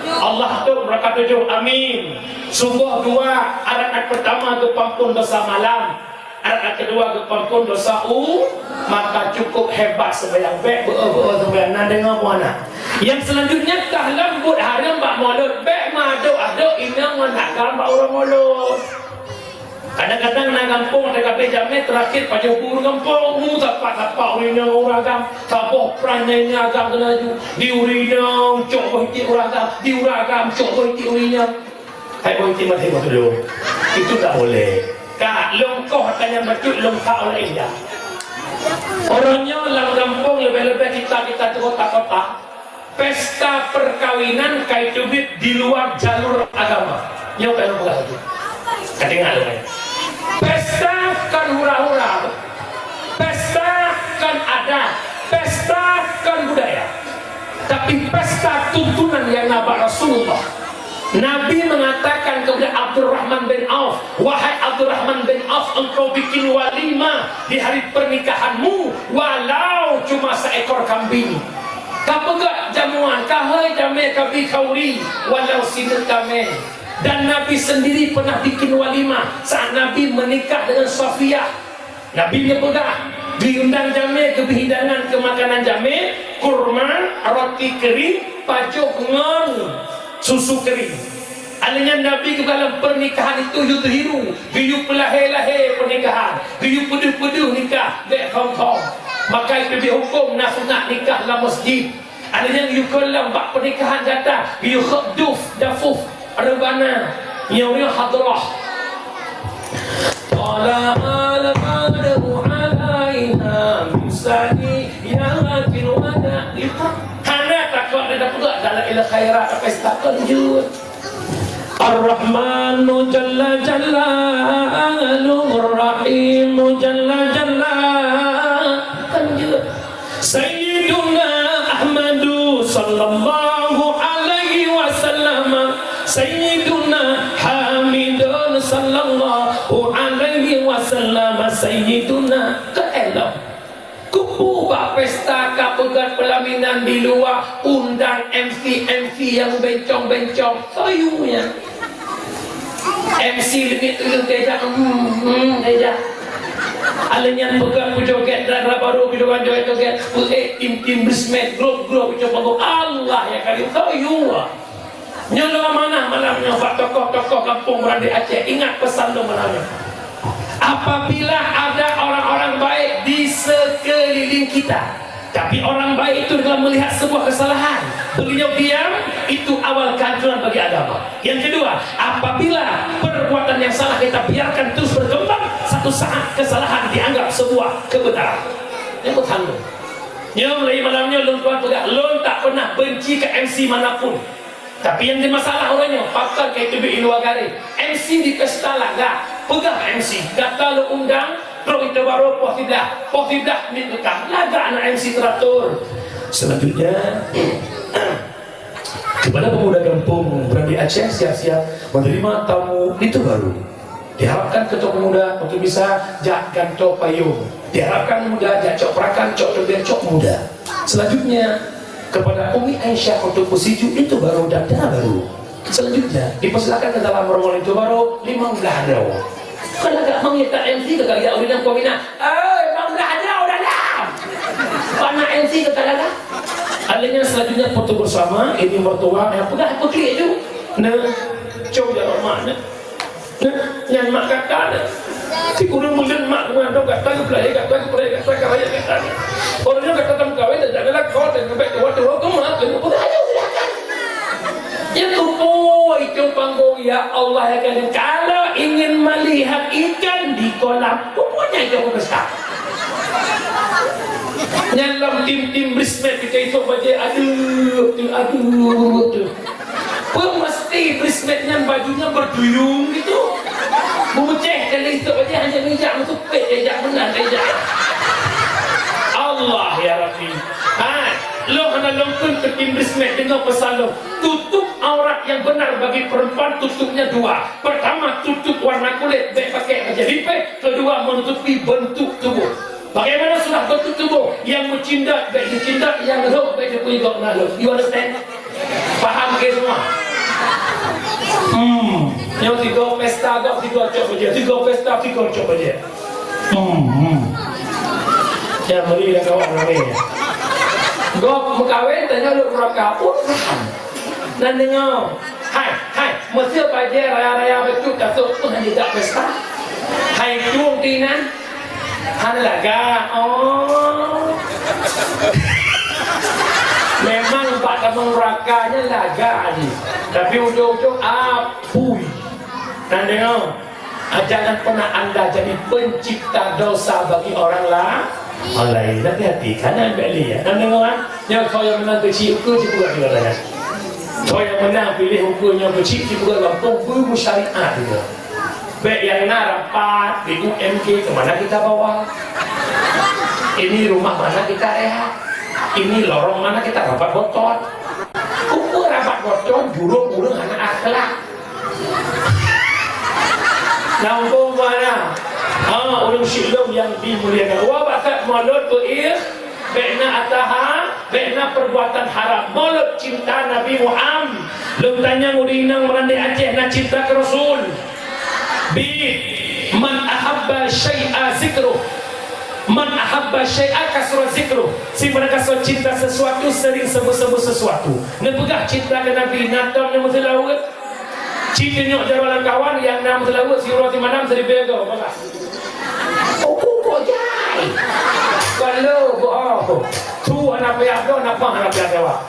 Allah tutup rakaat tujoh, amin. Suboh dua, rakaat pertama geupampon dosa malam. Rakaat kedua geupampon dosa u, maka cukup hebat seumayang. Bèk beu'oh-beu'oh seumayang, na deungö muana. Yang selanjutnya, kah lôn buet hareuem bak mulod, bèk meuadok-adok inong ngon agam bak uroe mulod. Kadang-kadang na gampông, T K P jamèe terakhir pajoh bu gampông, mu sapa-sapa ureueng inong ureueng agam, saboh pran nyan agam keunan laju, di ureueng inong cok boh iték ureueng agam, di ureueng agam cok boh iték ureueng inong. Hai boh iték maté boh tulông. Itu tak boleh. Ka, lôn koh tanyong bacut, lôn ka oleh indah. Uroe nyoe lam gampông, leubeh-leubeh kita-kita di kota-kota, pesta perkawinan ka iteubiet di luar jalur agama. Nyoe ka lôn peugah laju. Ka deungö lôn. Pesta kon hura-hura. Pesta kon adat. Pesta kon budaya. Tapi pesta tuntunan nyang na bak Rasulullah. Nabi mengatakan kepada Abdurrahman bin Auf, "Wahai Abdurrahman bin Auf, engkau bikin walimah di hari pernikahanmu, walau cuma seekor kambing. Ka peugöt jamuan, ka hôi jamèe kabi khauri, walau sineuk tamèe." Dan Nabi sendiri pernah bikin walimah saat Nabi menikah dengan Safiyah. Nabi geupeugah, geuundang jamèe, geubri hidangan keu makanan jamèe, kurma, roti kering, pajoh ngon susu kering. Alèh nyan Nabi geupeugah lam pernikahan itu yudhiru, geuyue peulahé-lahé pernikahan, geuyue peudeuh-peudeuh nikah, bèk khong-khong. Maka itu dihukôm na sunat nikah lam masjid. Alèh nyan yue keulam bak pernikahan gata, yue kheueh duf, dafuf, rebana, nyoe hadrah. Tala al-badru alaina min saniyatil wada. Hana takot ada peugah dalam ilmu khairat, pesta kon jeuet. Ar-Rahmanu jalla jalaluhu, Ar-Rahimu jalla jalaluhu. Kan jeuet. Sayyiduna Ahmadu sallallahu alaihi wasallam, Sayyiduna Hamidun sallallahu alaihi wasallam, Sayyiduna, keu elok. Kubu bak pesta ka peugöt peulaminan di luwa, undang M C-M C nyang bencong-bencong, soyue nyan. M C leumiek tuleueng teuh jak, hmm, hmm, teuh jak. Alèh nyan peugöt peujogét, dara-dara barô peujogét-jogét, peuék tim-tim bridesmaid, grup-grup peujogét, Allah ya Karim, soyue. Nyoe lôn amanah malam nyoe bak tokoh-tokoh gampông Meurandék Aceh. Ingat pesan lôn malam nyoe. Apabila ada orang-orang baik di sekeliling kita, tapi orang baik itu dalam melihat sebuah kesalahan, beliau diam, itu awal kehancuran bagi agama. Yang kedua, apabila perbuatan yang salah kita biarkan terus berkembang, satu saat kesalahan dianggap sebuah kebenaran. Nyoe pesan lôn. Nyoe mulai malam nyoe lôn tuan peugah, lôn tak pernah benci ke M C manapun. Tapi nyang jadi masalah uroe nyoe, pakon ka iteubiet i luwa garéh. M C di pesta lagak, peugah M C, gata lôn undang, trok i Teubaroe poh siblaih, poh siblaih minit tukang, lagak na M C teratur. Selanjutnya, kepada pemuda gampông Meurandék Aceh, siap-siap menerima tamu di Teubaroe. Diharapkan ketua pemuda untuk bisa jak gantoe payông. Diharapkan muda jak cok perakan, cok teubiet, cok muda. Selanjutnya, kepada Umi Aisyah untuk beusiju itu baru dan dara baru. Selanjutnya, dipersilakan ke dalam ruangan itu baru lima belas droe. Kalau agak mengikat M C ke kali ya, udah nangkong ina. Eh, lima belas droe dalam. Mana M C ke kali ya? Alèh nyan seulanjutnya foto bersama, ini mertua nyang peugah peuklik ju. Nah, com jaroe mak nyan. Nah, nyan mak gata nyan. Si ureueng meuleuen mak meugantung gata, geupeulahé gata, geupeulahé gata, geurayeuk gata nyan. Ureueng nyan gata tameukawen dan adalah kau dan ngebek dua turun ke mak, kena peugah aja silakan. Nyan tupo itu panggung ya Allah ya kan. Kalau ingin melihat ikan di kolam, pokoknya itu besar. Nyan lam tim-tim bridesmaid kita isok bajèe aduh tu, aduh tu. Peue meusti bridesmaid nyan bajunyan berduyung gitu. Meumeucéh kali isok bajèe hanya meujak meusupet, ejak meunan ejak. Allah ya Rabbi. Hai, lôn hana lôn kheun keu tim bridesmaid deungoe pesan lôn. Tutup aurat yang benar bagi perempuan tutupnya dua. Pertama, tutup warna kulit, bèk pakai bajèe lipeh. Kedua, menutupi bentuk tubuh. Bagaimana sudah bentuk tubuh? Nyang meucindat bèk jicindot, nyang rhot bèk jipeuigok na lhok. You understand? Paham ke semua? Hmm. Nyoe tiga pesta gok, tiga cok bajèe. Tiga pesta, tiga cok bajèe. Hmm, hmm. Ya, meri dah kawan ramai. Gok meukawen, tanya lhok neraka. Urusan. Nan deungö. Hai, hai. Meuseu bajèe raya-raya beutôi tasok peuh jijak pesta. Hai tueng tinan. Hana lagak. Oh. Memang bak tamong neraka nyan lagak jih. Tapi ujong-ujong apui. Nan deungö, jangan pernah anda jadi pencipta dosa bagi orang la-, orang lain. Hati-hati, kan, bèk lé, ya. Nan deungö, ah. Nyoe kau nyang meunang keuchik ukeue, cit peugah di katanya. Kau nyang meunang piléh ukeue nyoe keuchik, cit peugah gampông, beumeusyariat juga. Bèk nyang na rapat di U M K, ke mana kita bawa? Ini rumah mana kita rehat? Ini lorong mana kita rapat botot? Ukeue rapat botot, jurông ureueng hana akhlak. Nampak mana? Ha, ureueng syik lôn nyang dimuliakan. Wa bakat mulod beuir, bèk na ataha, bèk na perbuatan haram. Mulod cinta Nabi Muhammad. Lôn tanyong ureueng inong meurandeh Aceh na cinta keu Rasul. Bi, man ahabba syai'a zikruh. Man ahabba syai'a kasura zikruh. Siapa yang cinta sesuatu, sering sebut-sebut sesuatu. Neupeugah cinta keu Nabi, na tom nyang meuseulaweuet. Cit tunyok jaroe lam kawan nyang na meuseulaweuet siuroe simalam siribèe goe, peugah. Uku kok jai. Kalau boh. Tu anak payah tu, napa anak payah jawab?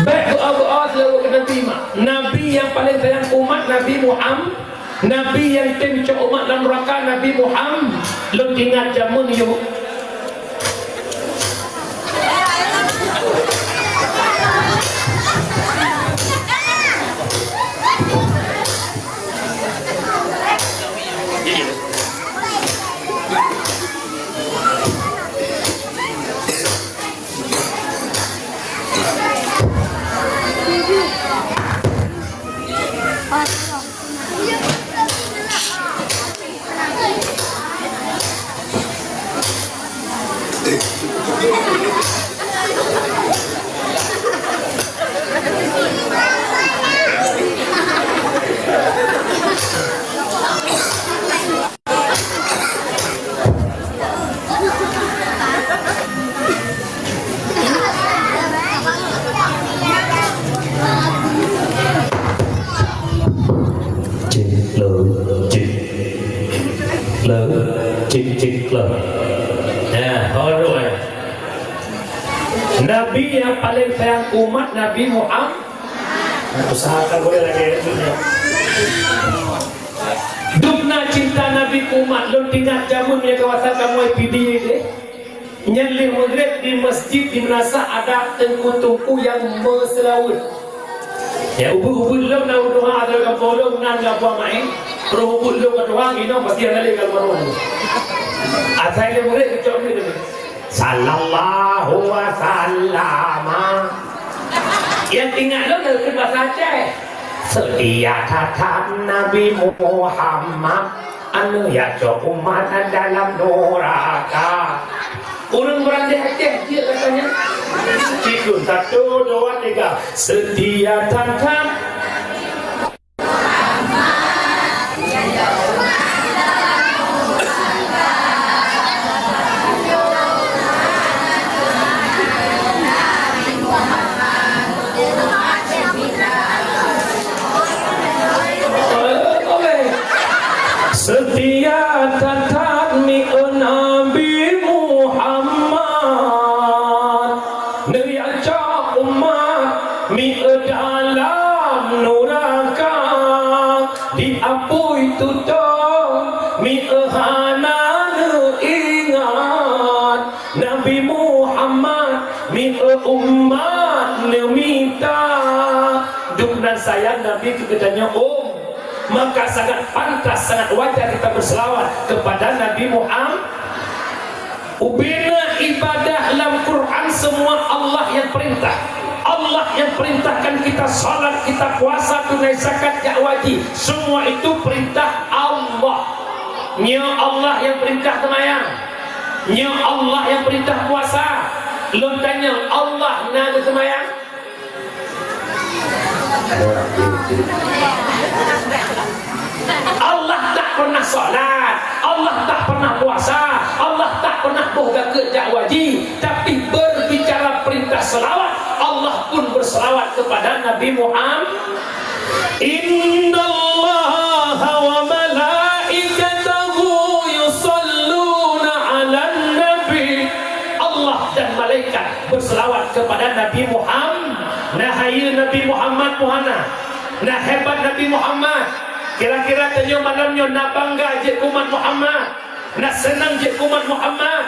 Bèk doa-doa seulaweuet keu Nabi, mak. Nabi nyang paleng sayang umat Nabi Muhammad. Nabi nyang tem cok umat lam nuraka, Nabi Muhammad, lôn ingat jameun yôh. Cek, lo, cek. Lo, cek, cek, lo. Nah, horok, eh. Nabi nyang paleng sayang umat Nabi Muhammad. Usahakan boleh lagi, ya. Dubna cinta Nabi keu umat, lôn ingat jameun nyang kawasan kamoe P D A deh. Nyan lheueh meugréb di masjid di meunasah ada teungku-teungku nyang meuseulaweuet. Ya, ubit-ubit lom na ureueng tuha atau kampung lom nan ka buah main. Roh ubit lom ka tuha, inong pasti hana lé ka almarhum. Asai lheueh meugréb geucok ni. Sallallahu wa sallama. Nyang ingat lom dari bahasa Aceh. Seutia that-that Nabi Muhammad, aneuk jak cok umat dalam nuraka. Ureueng meurandeh Aceh jeuet rasanya. Cikun, satu, dua, tiga. Seutia that-that. Nabi Muhammad, mi umat neumita. Dum nan sayang Nabi keu geutanyoe, um. Maka sangat pantas, sangat wajar kita berselawat kepada Nabi Muhammad. Ubena ibadah lam Quran semua Allah yang perintah. Allah yang perintahkan kita salat, kita puasa, tunai zakat, jak haji. Semua itu perintah Allah. Nyoe Allah yang perintah seumayang. Nyoe Allah yang perintah puasa. Lôn tanyong, Allah na geuseumayang? Allah tak pernah salat, Allah tak pernah puasa, Allah tak pernah boh gakeut jak haji, tapi berbicara perintah selawat, Allah pun berselawat kepada Nabi Muhammad. Innallaha wa malaikatahu yusalluna 'alan nabi. Allah dan malaikat berselawat kepada Nabi Muhammad. Nah, hayeue Nabi Muhammad muhana. Nah, hebat Nabi Muhammad. Kira-kira tanyoe malam nyoe na bangga jeuet keu umat Muhammad. Na seunang jeuet keu umat Muhammad.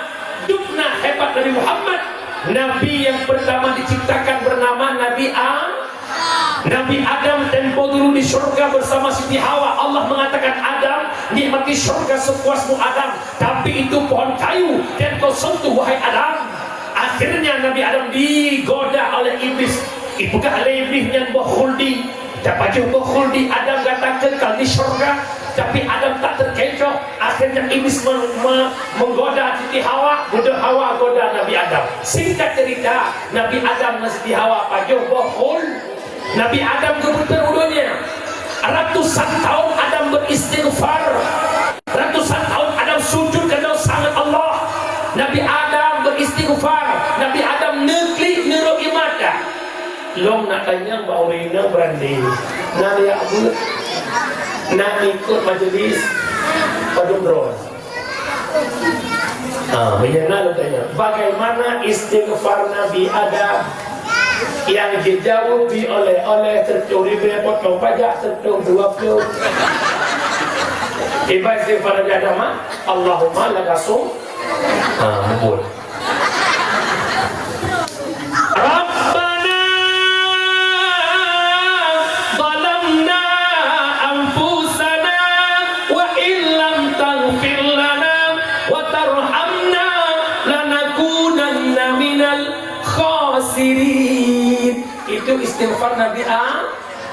Dum na hebat Nabi Muhammad. Nabi yang pertama diciptakan bernama Nabi Adam. Nabi Adam tempo dulu di surga bersama Siti Hawa. Allah mengatakan, "Adam, nikmati surga sepuasmu, Adam. Tapi itu pohon kayu, jangan kau sentuh, wahai Adam." Akhirnya Nabi Adam digoda oleh iblis. Ipeugah lé iblis nyan boh khuldi. Tapajoh boh khuldi, Adam gata kekal di surga. Tapi Adam tak terkecoh. Akhirnya iblis me-, me-, menggoda Siti Hawa. Goda Hawa, goda Nabi Adam. Singkat cerita, Nabi Adam dan Siti Hawa pajoh boh khul. Nabi Adam geubeuteun u donya. Ratusan tahun Adam beristighfar. Ratusan tahun Adam sujud keu dosa ngon Allah. Nabi Adam beristighfar. Nabi Adam neuklik neurok iman dah. Lôn nak tanyong bak ureueng inong beurani. Na jak beuet? Na ikot majelis? Padum droe? Ah, meunyoe na lôn tanyong, bagaimana istighfar Nabi Adam? Nyang jijaweueb pi oleh-oleh, seureutôh ribèe, potong pajak seureutôh dua ploh. Iban istighfar Nabi Adam, ha? Allahumma lakasum. Ha, mubuet. Rabbana zalamna anfusana wa illam taghfir lana wa tarhamna lanakunanna minal khasirin. Itu istighfar Nabi A-,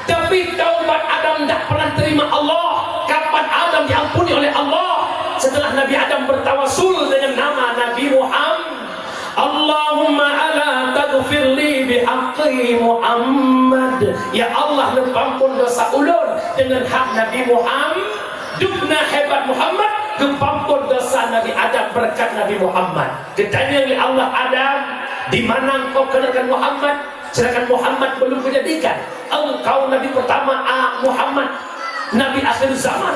Tapi taubat Adam tidak pernah terima Allah. Kapan Adam diampuni oleh Allah? Setelah Nabi Adam bertawasul dengan nama Nabi Muhammad. Allahumma ala taghfirli bihaqqi Muhammad. Ya Allah, neupampon dosa ulôn dengan hak Nabi Muhammad. Dum na hebat Muhammad, geupampon dosa Nabi Adam berkat Nabi Muhammad. Geutanyong lé Allah, Adam, di mana engkau kenalkan Muhammad? Sedangkan Muhammad belum kejadikan. Engkau Nabi pertama, a, Muhammad, Nabi akhir zaman.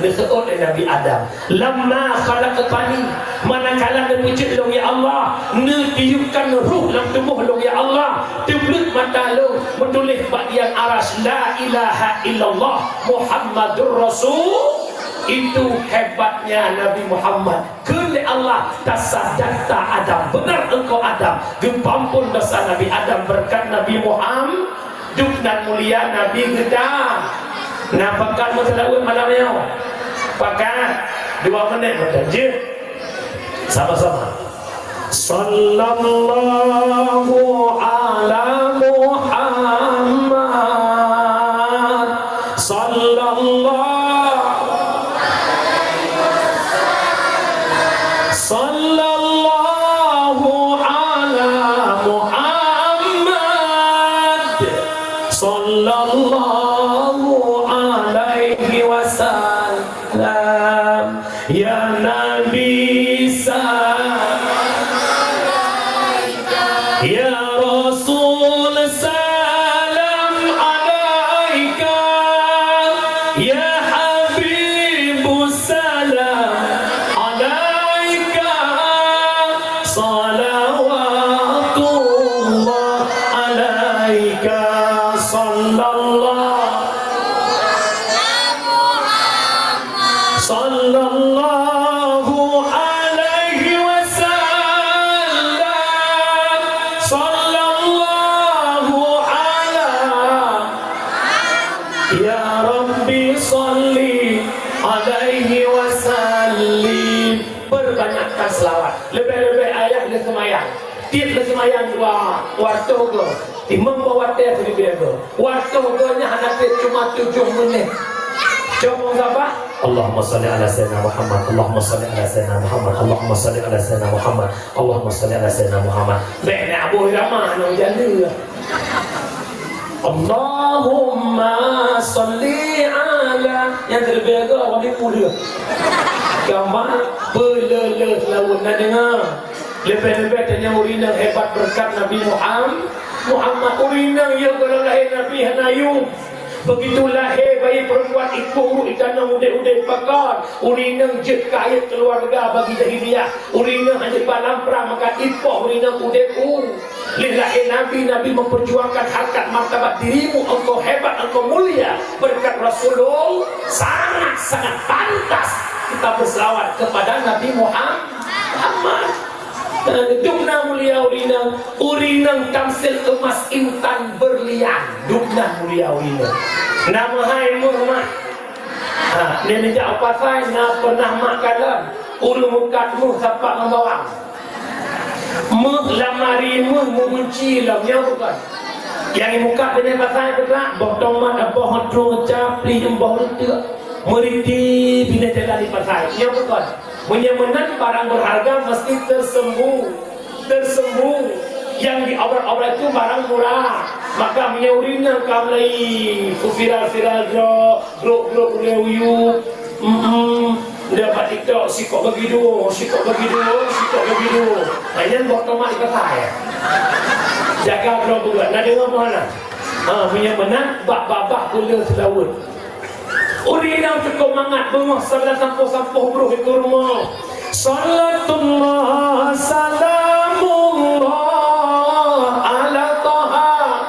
Disebut oleh Nabi Adam, "Lamma khalaqtani," manakala neupeucit lôn, ya Allah, neutiupkan ruh lam tuboh lôn, ya Allah, teubleut mata lôn, meutuléh bak dian aras, "La ilaha illallah Muhammadur Rasul." Itu hebatnya Nabi Muhammad. Kheun lé Allah, "Tasadaqta Adam, benar engkau Adam." Geupampon dosa Nabi Adam berkat Nabi Muhammad. Dum nan mulia Nabi geutanyoe. Nah, pakat meuseulaweuet malam nyoe? Pakat? Dua menit mantong jeuet. Sama-sama. Sallallahu ala Muhammad. Sallallahu Sallallahu ala Muhammad. Sallallahu alaihi wasallam. Ya Nabi, salam alaika. Ya Rasul, salam alaika. Ya Habib, salam alaika. Salawatullah alaika. Sallallahu, sallallahu alaihi wasallam. Leubeh ayah lé seumayang. Tiep lé seumayang dua watèe geuh. Imam bak watèe seuleubeh geuh. Watèe geuh nyan hana tiep cuma tujoh meunit. Cuma sabah. Allahumma shalli ala sayyidina Muhammad. Allahumma shalli ala sayyidina Muhammad. Allahumma shalli ala sayyidina Muhammad. Allahumma shalli ala sayyidina Muhammad. Bèk na Abu Rama na ujan dia. Allahumma shalli ala, nyang seuleubeh geuh awak ibu dia. Kama beuleuh-leuh lawan na deungoe. Leubeh-leubeh tanyoe ureueng inong hebat beureukat Nabi Muham-, Muhammad. Ureueng inong ya gohlom lahé Nabi hana yum. Begitu lahé bayi perempuan ikôh ureueng itanong udép-udép pakon. Ureueng inong jeuet kayèe keuluwarga bagi jahiliyah. Ureueng inong hana jiba lam prang maka ipoh ureueng inong udép u. Lheueh lahé Nabi, Nabi memperjuangkan harkat martabat dirimu, engkau hebat, engkau mulia. Berkat Rasulullah, sangat-sangat pantas kita berselawat kepada Nabi Muhammad. Muhammad. Dum na mulia ureueng inong, ureueng inong tamsil emas intan berlian. Dum na mulia ureueng inong. Na meuhai meuh mah. Ha, nyan jak u pasai na peunah mak kalon. Ureueng mukat meuh sapat ngon bawang. Meuh lam ari meuh meugunci lom, nyoe bukon. Nyang imukat binéh pasai peugah, boh tomat, boh hotro, capli, boh reuteuek. Meuriti binéh jalan di pasai, nyoe bukon. Meunyoe meunan barang berharga mesti tersembunyi, tersembunyi. Yang diobrak-obrak itu barang murah. Maka meunyoe ureueng nyang ka mulai viral-viral droe, Brok-brok ulèe uyueb. Mm-mm. Dapat TikTok, sikok bagi dua, sikok bagi dua, sikok bagi dua. Nah, nyan boh tomat di pasai. Jaga droe beugat. Na deungoe meuhana? Ha, meunyoe meunan, bak babah beuleuh seulaweuet. Ureueng inong cukôp mangat beungoh saboh sampoh-sampoh broh di rumoh. Salatullah, salamullah, ala Taha.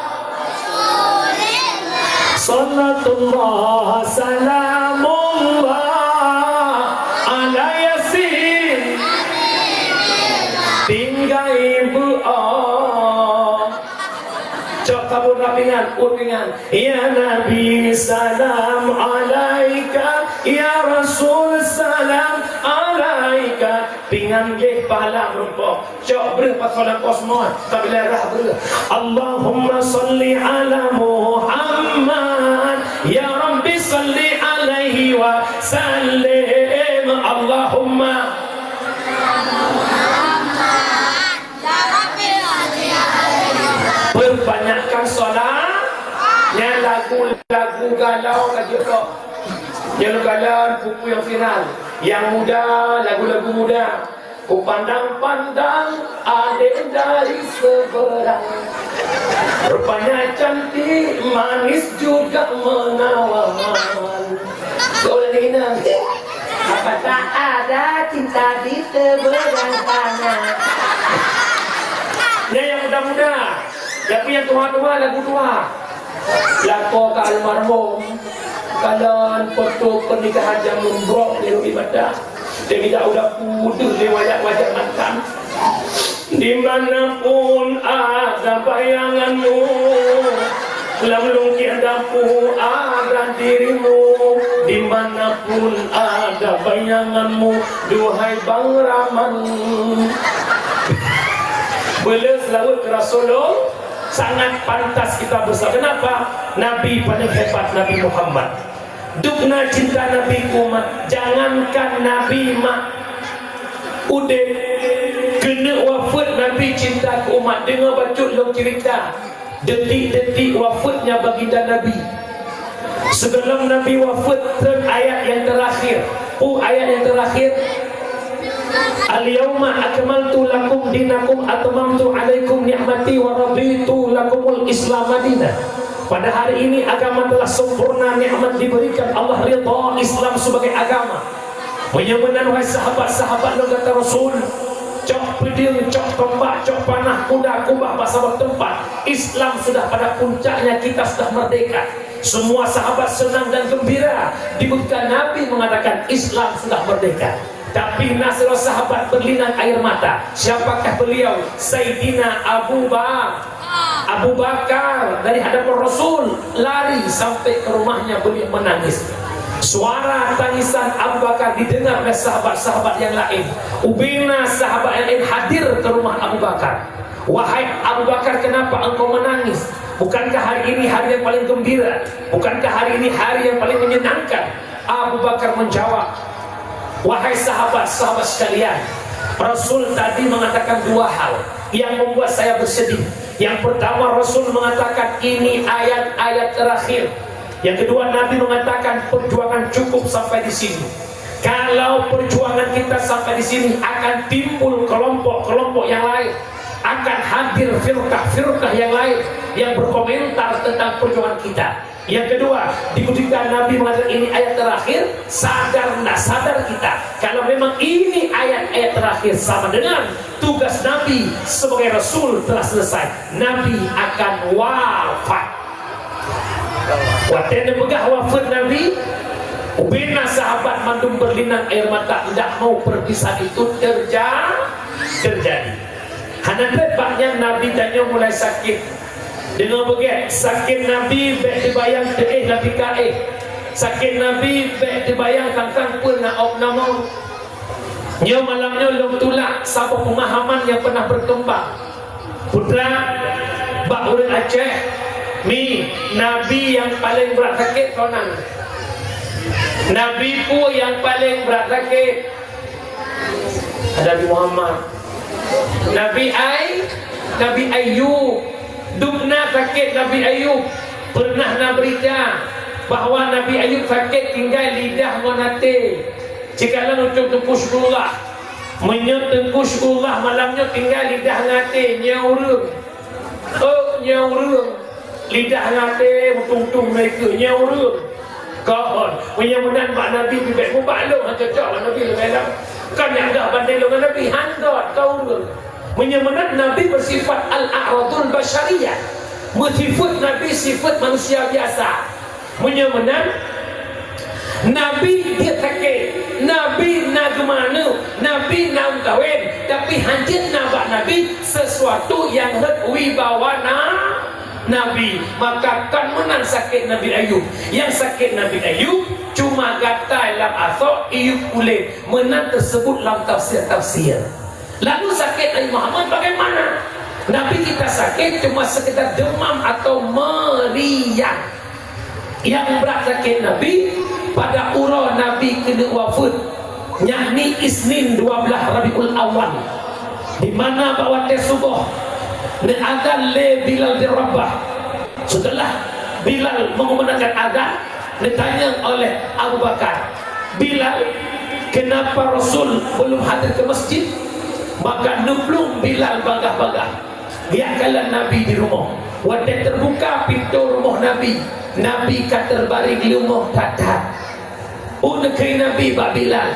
Salatullah, salamullah, ala Yasin. Tinggai beu'oh. Cok saboh droe pingan, uet pingan. Ya Nabi, salam alaika. Ya Rasul, salam alaika. Pingan gleh pahala meurumpok. Cok breuh pasoe lam kosmos, tabila rah breuh. Allahumma shalli ala Muhammad. Ya Rabbi shalli alaihi wa sallim. Allahumma. Peubanyakkan salat. Nyan lagu-lagu galau ka jeuet. Nyan lagu galau, buku nyang viral. Nyang muda, lagu-lagu muda. Kupandang-pandang adek dari seberang. Rupanya cantik, manis juga menawan. Boleh ingat. Apa tak ada cinta di seberang sana. Nyan nyang muda-muda. Tapi nyang tuha-tuha lagu tuha. Lakoe ka almarhum, kalon foto pernikahan jameun brok di Roti Batak. Dia tidak udah pudus di wajah-wajah mantan. Di mana pun ada bayanganmu, lam lungkih dapu ada dirimu. Di mana pun ada bayanganmu, duhai Bang Rahman. Beuleuh seulaweuet keu Rasulullah. Sangat pantas kita bersa-, kenapa? Nabi paling hebat, Nabi Muhammad. Dubna cinta Nabi keu umat, jangankan Nabi mak udeb, keuneuk wafeuet Nabi cinta keu umat. Deungoe bacut lôn cerita, detik-detik wafeuetnya baginda Nabi. Sebelum Nabi wafat, treun ayat nyang terakhir. Peue ayat nyang terakhir? "Al-yauma akmaltu lakum dinakum, atmamtu alaikum ni'mati wa raditu lakumul Islama dina." Pada hari ini agama telah sempurna, nikmat diberikan, Allah ridha Islam sebagai agama. Meunyoe meunan, wahai sahabat-sahabat lôn gata Rasul, cok peudeueng, cok tombak, cok panah, kuda, kubah, bak saboh teumpat, Islam sudah pada puncaknya, kita sudah merdeka. Semua sahabat senang dan gembira, dibuktikan Nabi mengatakan Islam sudah merdeka. Tapi na sidroe sahabat berlinang air mata. Siapakah beliau? Saidina Abu Ba-, Abu Bakar dari hadapan Rasul lari sampai ke rumahnya, beliau menangis. Suara tangisan Abu Bakar didengar oleh sahabat-sahabat yang lain. Ubena sahabat yang lain hadir ke rumah Abu Bakar. "Wahai Abu Bakar, kenapa engkau menangis? Bukankah hari ini hari yang paling gembira? Bukankah hari ini hari yang paling menyenangkan?" Abu Bakar menjawab, "Wahai sahabat-sahabat sekalian, Rasul tadi mengatakan dua hal yang membuat saya bersedih. Yang pertama, Rasul mengatakan ini ayat-ayat terakhir. Yang kedua, Nabi mengatakan perjuangan cukup sampai di sini. Kalau perjuangan kita sampai di sini, akan timbul kelompok-kelompok yang lain, akan hadir firqah-firqah yang lain yang berkomentar tentang perjuangan kita." Yang kedua, di ketika Nabi mengatakan ini ayat terakhir, sadar ndak sadar kita, kalau memang ini ayat-ayat terakhir, sama dengan tugas Nabi sebagai Rasul telah selesai. Nabi akan wafat. Watée neupeugah wafeuet Nabi, ubena sahabat mandum berlinang air mata, tidak mau perpisahan itu terja-, terjadi. Hana treb bak nyan Nabi tanyoe mulai sakét. Deungoe beugét, sakét Nabi bék teubayang teuéh lam tika éh. Sakét Nabi bék teubayang tang-tang peue na ôb na mong. Nyoe malam nyoe lôn tulak saboh peumahaman nyang peunah beukeumbang. Putra, bak ureuëng Aceh, mi, nabi nyang paleng brat sakét kon nan. Nabi peue nyang paleng brat sakét? Nabi Muhammad. Nabi Ay-, Nabi Ayub. Dubna sakét Nabi Ayub. Pernah na berita bahwa Nabi Ayub sakét tinggai lidah ngon até. Cikalon ucok Teungku Syukurullah. Meunyoe Teungku Syukurullah malam nyoe tinggai lidah ngon até, nyoe ureuëng. Oh, nyoe ureuëng. Lidah ngon até meutung-tung na ikeue, nyoe ureuëng. Kon, meunyoe meunan bak Nabi pih bék mubak lôn, han cocok bak Nabi leubeh lom. Kon nyang gah bandeng lôn ngon Nabi, han gét, kon ureuëng. Meunyoe meunan Nabi beusifat al-a'radul basyariyah, meusifeuet Nabi sifeuet manusia biasa. Meunyoe meunan, Nabi jeuet sakét, Nabi na geumaneuk, Nabi na meukawen, tapi hanjeuet na bak Nabi sesuatu nyang rhot wibawa na-, Nabi. Maka kon meunan sakét Nabi Ayub. Nyang sakét Nabi Ayub cuma gatai lam asoe, iyup kulét. Meunan teuseubut lam tafsir-tafsir. Lalu sakét Nabi Muhammad bagaimana? Nabi kita sakét cuma sekedar demam atau meriang. Nyang brat sakét Nabi pada uroe Nabi keuneuk wafeuet, yakni Isnin dua belas Rabiul Awal, di mana bak watée suboh neuazan lé Bilal bin Rabah. Seuteulah Bilal meugumandangkan azan, neutanyong oleh Abu Bakar, "Bilal, kenapa Rasul belum hadir ke masjid?" Maka neuplueng Bilal bagah-bagah. Geujak kalon Nabi di rumoh. Watée teubuka pintoe rumoh Nabi, Nabi ka teubaring leumoh that-that. Neukheun Nabi bak Bilal,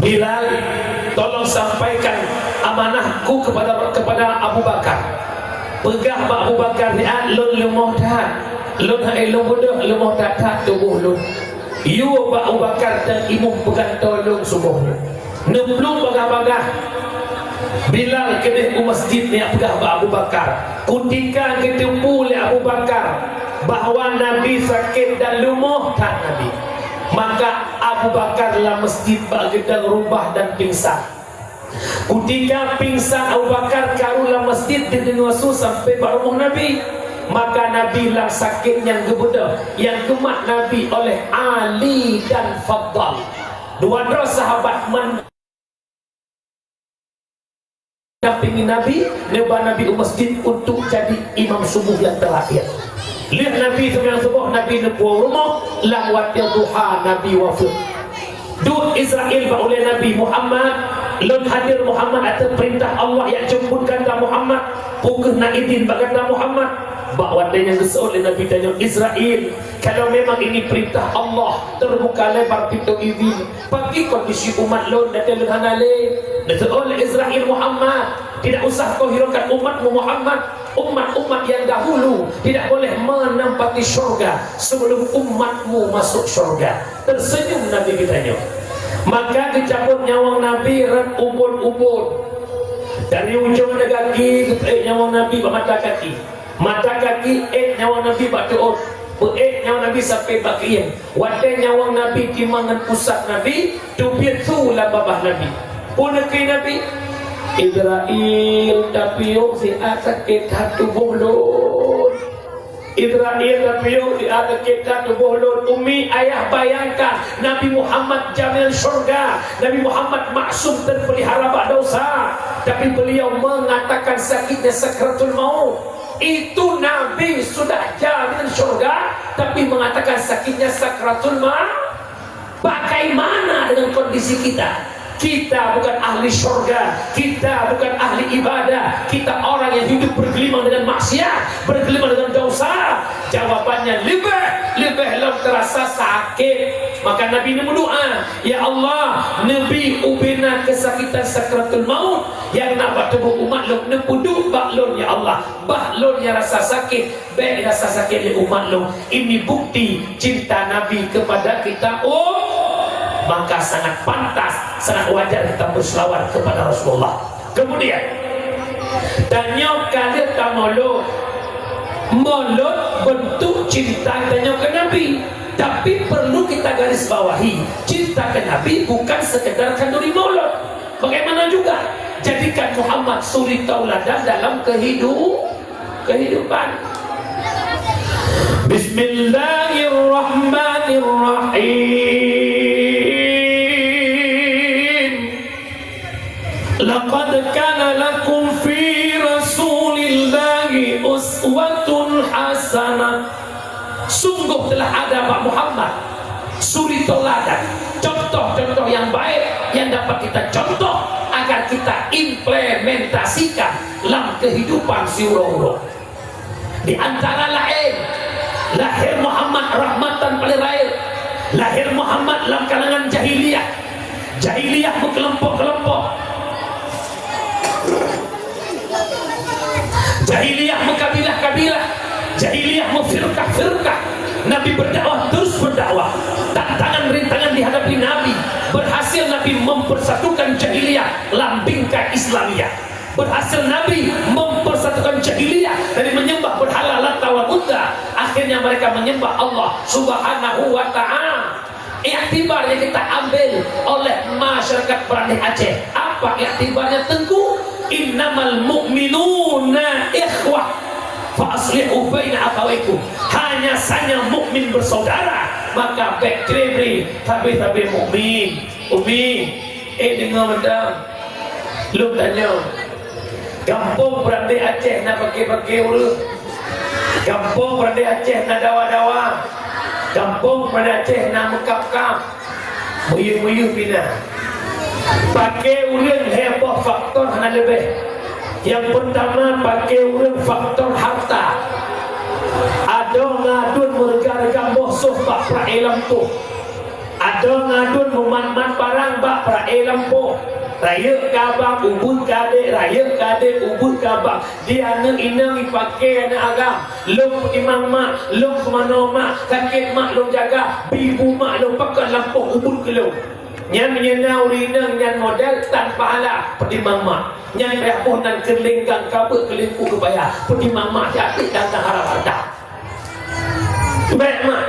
"Bilal, tolong sampaikan amanahku kepada, kepada Abu Bakar. Peugah bak Abu Bakar nyan lôn leumoh that. Lôn hai lôn beudôh leumoh that-that tuboh lôn." Yue bak Abu Bakar dan imum peugantoe lôn suboh nyoe. Neuplueng bagah-bagah Bilal keudeh u masjid, neujak peugah bak Abu Bakar. Kutika geuteupeue lé Abu Bakar bahwa Nabi sakét dan leumoh that Nabi, maka Abu Bakar lam masjid bak geudong rubah dan pingsan. Kutika pingsan Abu Bakar karu lam masjid, dideungoe su sampoe bak rumoh Nabi. Maka Nabi lam sakét nyang geubeudôh, nyang geumat Nabi oleh Ali dan Fadhal. Dua droe sahabat mendampingi Nabi, neuba Nabi u masjid untuk jadi imam subuh nyang terakhir. Lheueh Nabi seumayang suboh, Nabi neupuwoe u rumoh, lam watée duha Nabi wafeuet. Duek Israel bak ulée Nabi, "Muhammad, lôn hadir Muhammad ateueh peurintah Allah, jak jemput gata Muhammad, peu kheueh na idin bak gata Muhammad?" Bak watée nyan geuseuôt lé Nabi tanyoe, "Israel, kalau memang ini perintah Allah, terbuka lebar pintu izin, pakri kondisi umat lôn, dan lôn hana lé?" Geuseuôt lé Israel, "Muhammad, tidak usah kau hiraukan umatmu Muhammad. Umat-umat yang dahulu tidak boleh menempati syurga sebelum umatmu masuk syurga." Tersenyum Nabi geutanyoe. Maka geucabot nyawöng Nabi rot ubon-ubon. Dari ujong gaki geupeuék nyawöng Nabi bak mata kaki. Mata kaki ék nyawöng Nabi bak teuôt. Peuék nyawöng Nabi sampoe bak keuieng. Watèe nyawöng Nabi timang ngon pusat Nabi, teubiet su lam babah Nabi. Peue neukheun Nabi? "Israel tapiôh siat sakét that tuboh lôn." Israel tapiôh siat sakét that tuboh lôn. Umi, ayah bayangkan, Nabi Muhammad jaminan syurga, Nabi Muhammad maksum terpelihara bak dosa, tapi beliau mengatakan sakitnya sakratul maut. Itu Nabi sudah jaminan syurga, tapi mengatakan sakitnya sakratul maut. Bagaimana dengan kondisi kita? Kita bukan ahli syurga, kita bukan ahli ibadah, kita orang yang hidup bergelimang dengan maksiat, bergelimang dengan dosa. Jawabannya, leubeh, leubeh lom terasa sakit. Maka Nabi neumeudoa, "Ya Allah, neubi ubena kesakitan sakratul maut nyang na bak tuboh umat lôn, neupeuduek bak lôn, ya Allah, bah lôn nyang rasa sakit." Bèk rasa sakét lé umat lôn. Ini bukti cinta Nabi kepada kita. Oh, maka sangat pantas, sangat wajar kita berselawat kepada Rasulullah. Kemudian, tanyoe ka lheueh tamolod. Molod bentuk cinta tanyoe ke Nabi. Tapi perlu kita garis bawahi, cinta ke Nabi bukan sekedar khanduri molod. Bagaimana juga jadikan Muhammad suri tauladan dalam kehidup-, kehidupan. Bismillahirrahmanirrahim. Laqad kana lakum fi Rasulillahi uswatun hasanah. Sungguh telah ada bak Muhammad suri tauladan, contoh-contoh yang baik yang dapat kita contoh agar kita implementasikan lam kehidupan siuroe-uroe. Di antara laén, lahir Muhammad rahmatan paling rayeuk, lahir Muhammad lam kalangan jahiliyah, jahiliyah meukelompok-kelompok. Jahiliyah meukabilah-kabilah, jahiliyah meufirkah-firkah. Nabi berdakwah, terus berdakwah. Tantangan, rintangan dihadapi Nabi, berhasil Nabi mempersatukan jahiliyah lam bingkai Islamiyah. Berhasil Nabi mempersatukan jahiliyah dari menyembah berhala Lata wal Uzza. Akhirnya mereka menyembah Allah Subhanahu wa Ta'ala. Iktibar yang kita ambil oleh masyarakat Brandeh Aceh. Apa iktibarnya, Teungku? "Innamal mu'minuna ikhwah, fa aslihu baina akhawaikum." Hanya saja mukmin bersaudara, maka bèk kre-kre, tapi-tapi mukmin. Umi, eh, deungö mantong. Lôn tanyong, gampông Brandeh Aceh na pakè-pakè ureueng? Gampông Brandeh Aceh na dawa-dawa? Gampông Brandeh Aceh na meukab-kab, meuyeuh-meuyeuh pih na? Pakè ureueng lhèe boh faktor hana leubeh. Nyang peurtama, pakè ureueng faktor harta. Adoe ngon aduen meureuga-reuga boh sôh bak peuraya lampôh. Adoe ngon aduen meumat-mat barang bak peuraya lampôh. Rayeuk keu abang, ubeut keu adék, rayeuk keu adék, ubeut keu abang. Di aneuk inong ipakè aneuk agam. Lôn peutimang mak, lôn keumanoe mak, sakét mak lôn jaga, bi bu mak lôn pakon lampôh ubeut keu lôn. Nyan meunyoe na ureueng inong nyan model tan pahala, peutimang mak. Nyan payah boh nan keuleunggang ka beuet keuleungku keubaya, peutimang mak, jak pih dan haram harta. Bèk mak,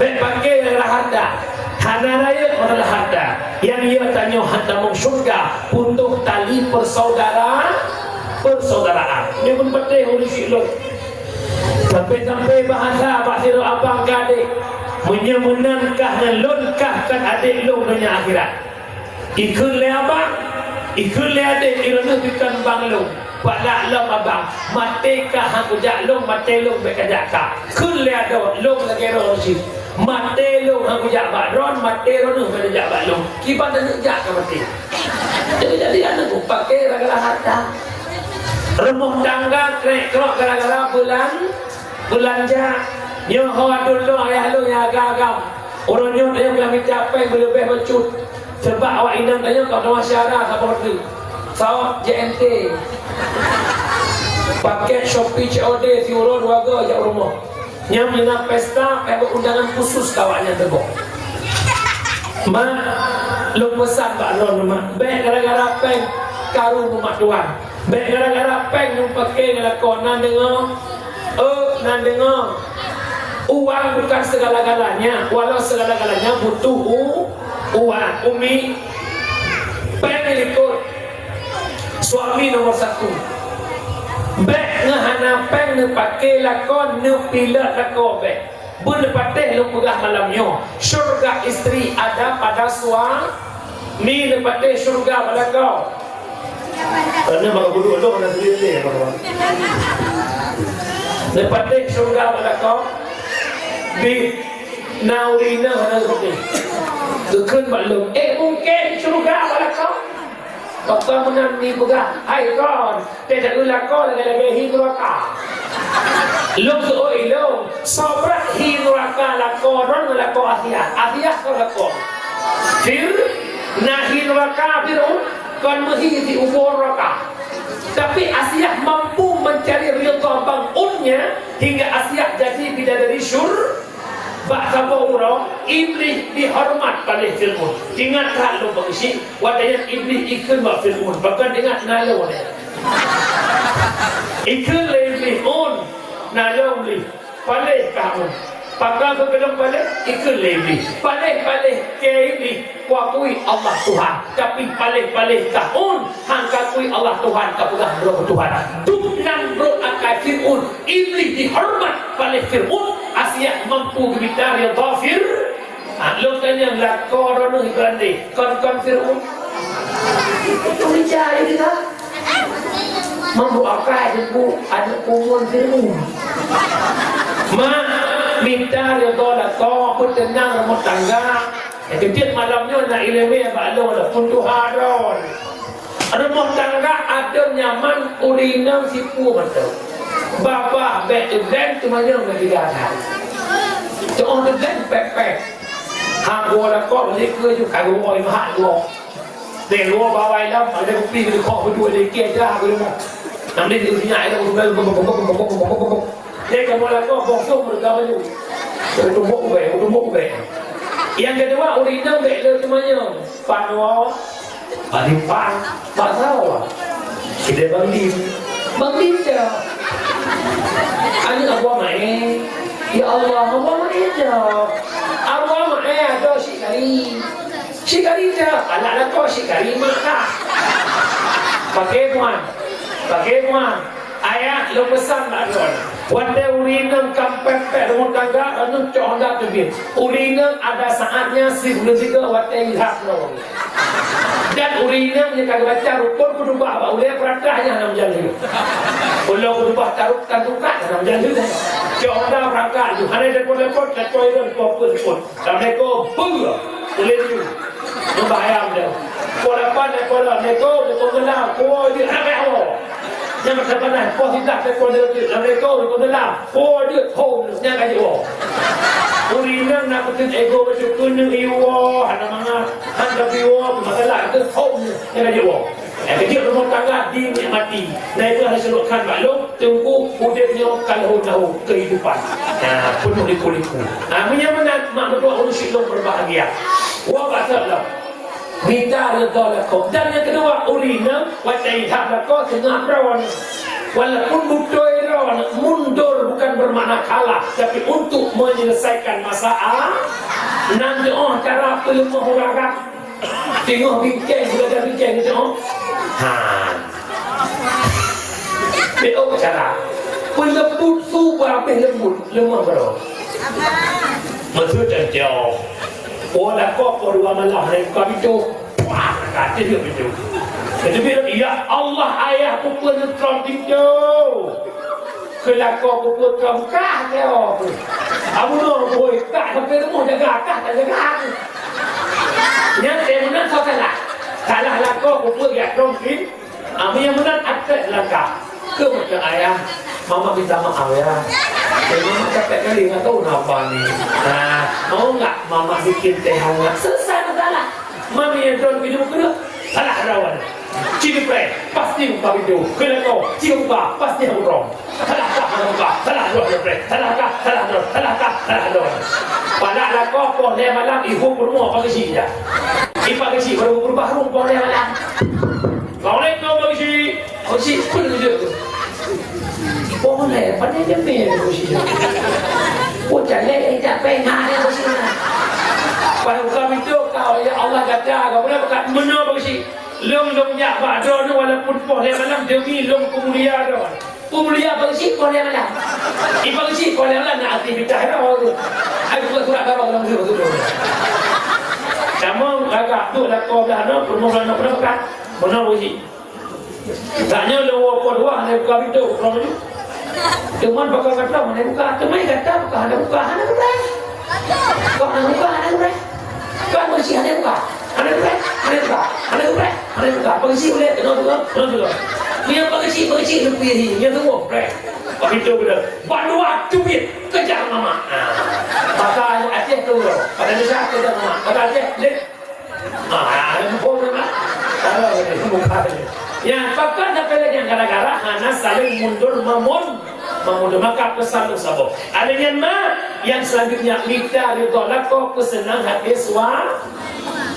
bèk pakè gara-gara harta. Hana rayeuk masalah harta. Nyang yö tanyoe han tamong syeuruga, putôh tali peusaudara-, peusaudaraan. Nyoe pun peudeh ureueng syiek lôn. Sampai-sampai bahasa bak sidroe abang keu adék. Meunyoe meunan kah ngon lôn, kah kon adék lôn donya akhirat. Ikheun lé abang, ikheun lé adék, droeneuh bukon bang lôn. Palak lom abang, maté kah han kujak lôn, maté lôn bèk kajak kah. Kheun lé adoe, lôn lagèe droe cit. Maté lôn han kujak bak droen, maté droeneuh bèk kajak bak lôn. Kiban taneuk jak ka maté. Jadi, jadi aneuk pakè gara-gara harta. Rumoh tangga krek-krok gara-gara beulan-, beulanja. Nyoe ho aduen lôn, ayah lôn nyang agam-agam. Uroe nyoe tanyoe ka mita péng beuleubeh bacut. Sabab awak inong tanyoe ka meusyara saboh teuk. Saôt J N T. Pakèt Shopee C O D siuroe dua go jak u rumoh. Nyan meunyoe na pesta, payah beuet undangan khusus keu awak nyan saboh. Mak, lôn peusan bak droeneuh, Mak. Bèk gara-gara péng. Karu umat Tuhan. Bèk gara-gara péng neupaké ngon lakoe, na deungö? Eh, na deungö? Uang bukan segala-galanya, walau segala-galanya butuh u-, uang. Umi, péng likot. Suami nomor satu. Bèk ngeuh hana péng neupaké lakoe, neupileut lakoe bèk. Beuneuk patéh lôn peugah malam nyoe, syurga istri ada pada suami. Neupatéh syurga bak lakoe. Karena bak guru tu hana sendiri apa? Neupatéh syurga bak lakoe. Di nauri na hana seperti. Geukheun bak lôn, eh, mungkin syurga bak lakoe. Pakon meunan mi peugah, "Hai kon, teudeungoe lakoe lagèe-lagèe hi neuraka." Lôn seuôt ilôn, sobrat hi neuraka lakoe droen ngon lakoe Asiah. Asiah kon lakoe Fir-, na hi neuraka Fir'aun, kon meuhi di ubô neuraka. Tapi Asiah mampu mencari ridha bang unnya hingga Asiah jadi bidadari syur-, Bak saboh uroe, Iblih dihoreumat paléh Fir'aun. Ingat that lôn peungisi, watèe nyan Iblih ikheun bak Fir'aun, pakon ingat nalô nyan. Ikheun lé Iblih, "Un, nalô Iblih, paléh kah un." Pakon keu lôn paléh? Ikheun lé Iblih. Paléh, paléh, keu Iblih. Kuakui Allah Tuhan, tapi paléh-paléh kah un, han kakui Allah Tuhan, kapeugah droe Tuhan. Dum nan rot akai Fir'aun, Iblih dihoreumat paléh Fir'aun, Asiah mampu geumita ridha Fir-, ha, lôn tanyong lakoe droeneuh Iblih, kon-kon Fir'aun? Turi cari kita. Mampu akai teungku, aneuk pungon Fir'aun. Mak, mita ridha lakoe, peuteunang rumoh tangga. Nyang keujeuet malam nyoe na ileumèe bak lôn, pun tuha droe. Rumoh tangga adon nyaman, ureueng inong sipue mantong. Babah bèk teublèng, teumanyong bèk teugadai. Teuôh teublèng pèk-pèk. Hang woe lakoe, lé keue ju ka geuwoe, mahat woe. Deh woe bawai lam, ada kupi keu deuh kok beudua, lé kèe dah keu rumoh. Nam lé keu sinyak, ada Lé kamoe lakoe bosong meureuka baju. Utumbok ubé, utumbok ubé. Nyang keudua, ureueng inong bèk le teumanyong. Pan woe, pan simpang, bak sawa. Sideh Bang Dim. Bang Dim dah. Aneuk Abah Mae. Ya Allah, Abah Mae dah. Abah Mae ada si kali. Si kali dah. Anak lakoe si kali mak kah. Pakai muan. Pakai muan. Ayah, lôn peusan bak droe, watèe ureueng inong ka pèk-pèk rumoh tangga, droeneuh cok honda teubiet. Ureueng inong ada saatnya sibeuleue sigoe watèe ilham droe. Dan ureueng inong nyang ka geubaca rukon keudubah bak ulèe, peurangkat nyan hana meujan lé. Ulo keudubah tarok tan tungkat hana meujan lé. Cok honda peurangkat ju, hana depot-depot, depot ilôn, depot pun, depot. Assalamualaikum. Beuh. Ulèe ju. Nyoe bahaya meunan. Poh lapan, eh, poh lapan. Assalamualaikum, waalaikumsalam. Poh jeuet, hana payah woe. Nyang masa panas, poh siblaih, eh, poh jeuet. Assalamualaikum, waalaikumsalam. Poh jeuet, hom, nyang ka jeuet woe. Ureueng inong na peuteun ego, bacut keuneuk iwoe, hana mangat. Han tapi woe, masalah keu hom, nyang ka jeuet woe. Eh, keujeuet rumoh tangga dinikmati. Nah, itu hana seurukan bak lôn. Teungku, udép nyoe ka lheueh-lheueh keuhidupan. Nah, peunoh liku-liku. Nah, meunyoe meunan, mak meutuah ureueng syik lôn berbahagia. Woe bak sat lom. Mita ridha lakoe. Dan nyang keudua, ureueng inong watèe ilham lakoe seungab droe. Walaupun beutôi droe, mundur bukan bermakna kalah, tapi untuk menyelesaikan masalah. Nan jeuet cara peuleumoh ureueng agam. Teungoh bingkeng, beugadan bingkeng, geucok. Ha. Beuh cara. Peuleumbut su beurabeh leumbut, leumoh baroe. Maksud cocok. Oh, lakoe poh dua malam, hai buka pintu. Wah, kacau dia pintu. Kata dia, "Ya Allah, ayah, peue-peue neutrom pintu." Keu lakoe peue-peue trom kah, keu apa? Abu Nur, boi, kah sampai rumoh jaga, kah tak jaga aku. Nyan teuh meunan soe salah. Salah lakoe peue-peue geutrom pin. Ami nyang meunan até langkah. Keu meunan ayah, mama minta maaf ya. Eh, mama capek kali, nggak tahu kenapa ni. Nah, mau nggak mama bikin teh hangat? Selesai masalah. Mami nyang tron keu jeuet keuneuk, salah lawan. Ci geupreh, pasti buka pintu. Keu lakoe, ci geubuka, pasti hana trom. Salah kah hana buka, salah droe geupreh. Salah kah, salah droe, salah kah, salah droe. Palak lakoe poh lhèe malam ihom rumoh pageue ci dah. Ipageue ci baru beurubah rumoh poh lhèe malam. Assalamualaikum, Pak Geuchik. Pak Geuchik, peue geujok tu? Boleh, pandai jamé Pak Geuchik. Oh, caleg, eh, tak pernah ada Pak Geuchik. Pada buka pintu, kau, ya Allah, gata, kau pernah buka meunoe Pak Geuchik. Lôn, lôn jak bak droeneuh walaupun poh lhèe malam demi lôn peumulia droe. Peumulia Pak Geuchik poh lhèe malam. Di Pak Geuchik poh lhèe malam na aktivitas droe tu. Ai buka surat khabar lôn tu, tu, tu. Kamoe lagak tu lakoe blah nyoe, peurumoh blah nyoe, peurumoh blah nyoe. Meunoe Pak Geuchik. Tanyoe lôn woe po dua hana buka pintu, keudroe maju. Teuma pakon gata hana buka, teuma gata buka hana buka, hana buka. Kok hana buka, hana buka. Kok meusi hana buka. Hana buka, hana buka, hana buka, hana buka. Peusi ulèe, keunoe, keunoe, keunoe, keunoe. Nyan peusi, peusi leupie hi, nyan tu woe, preh. Pak pintu beudôh. Bandua teubiet, kejar mama. Nah. Bahasa Aceh tu, pada Indonesia kejar mama. Pada Aceh, leh. Ah, handphone memang. Kalau ni bukan. Ya, pakon sampai lagi gara-gara hana saling mundur mamun, mamundur. Maka pesan tu saboh. Ada yang ma, yang selanjutnya mita ridha lakoe peuseunang hati sua-,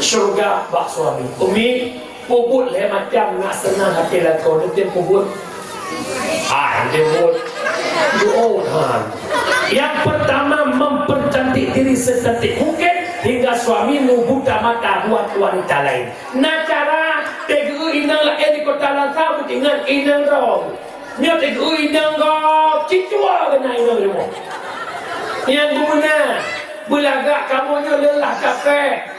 syurga bak suami. Umi, peubuet lhèe macam nak seunang hati lakoe, neutem peubuet. Ah, dia buat. Doa, ha. Yang pertama, mempercantik diri secantik mungkin hingga suami mubuta mata buat wanita lain. Na cara, teugeue inong laén di Kota Langsa, beutingat inong droe. Nyoe teugeue inong gob, cicua keunan inong rumoh. Nyang geumeuna, beulagak kamoe nyoe leulah capek.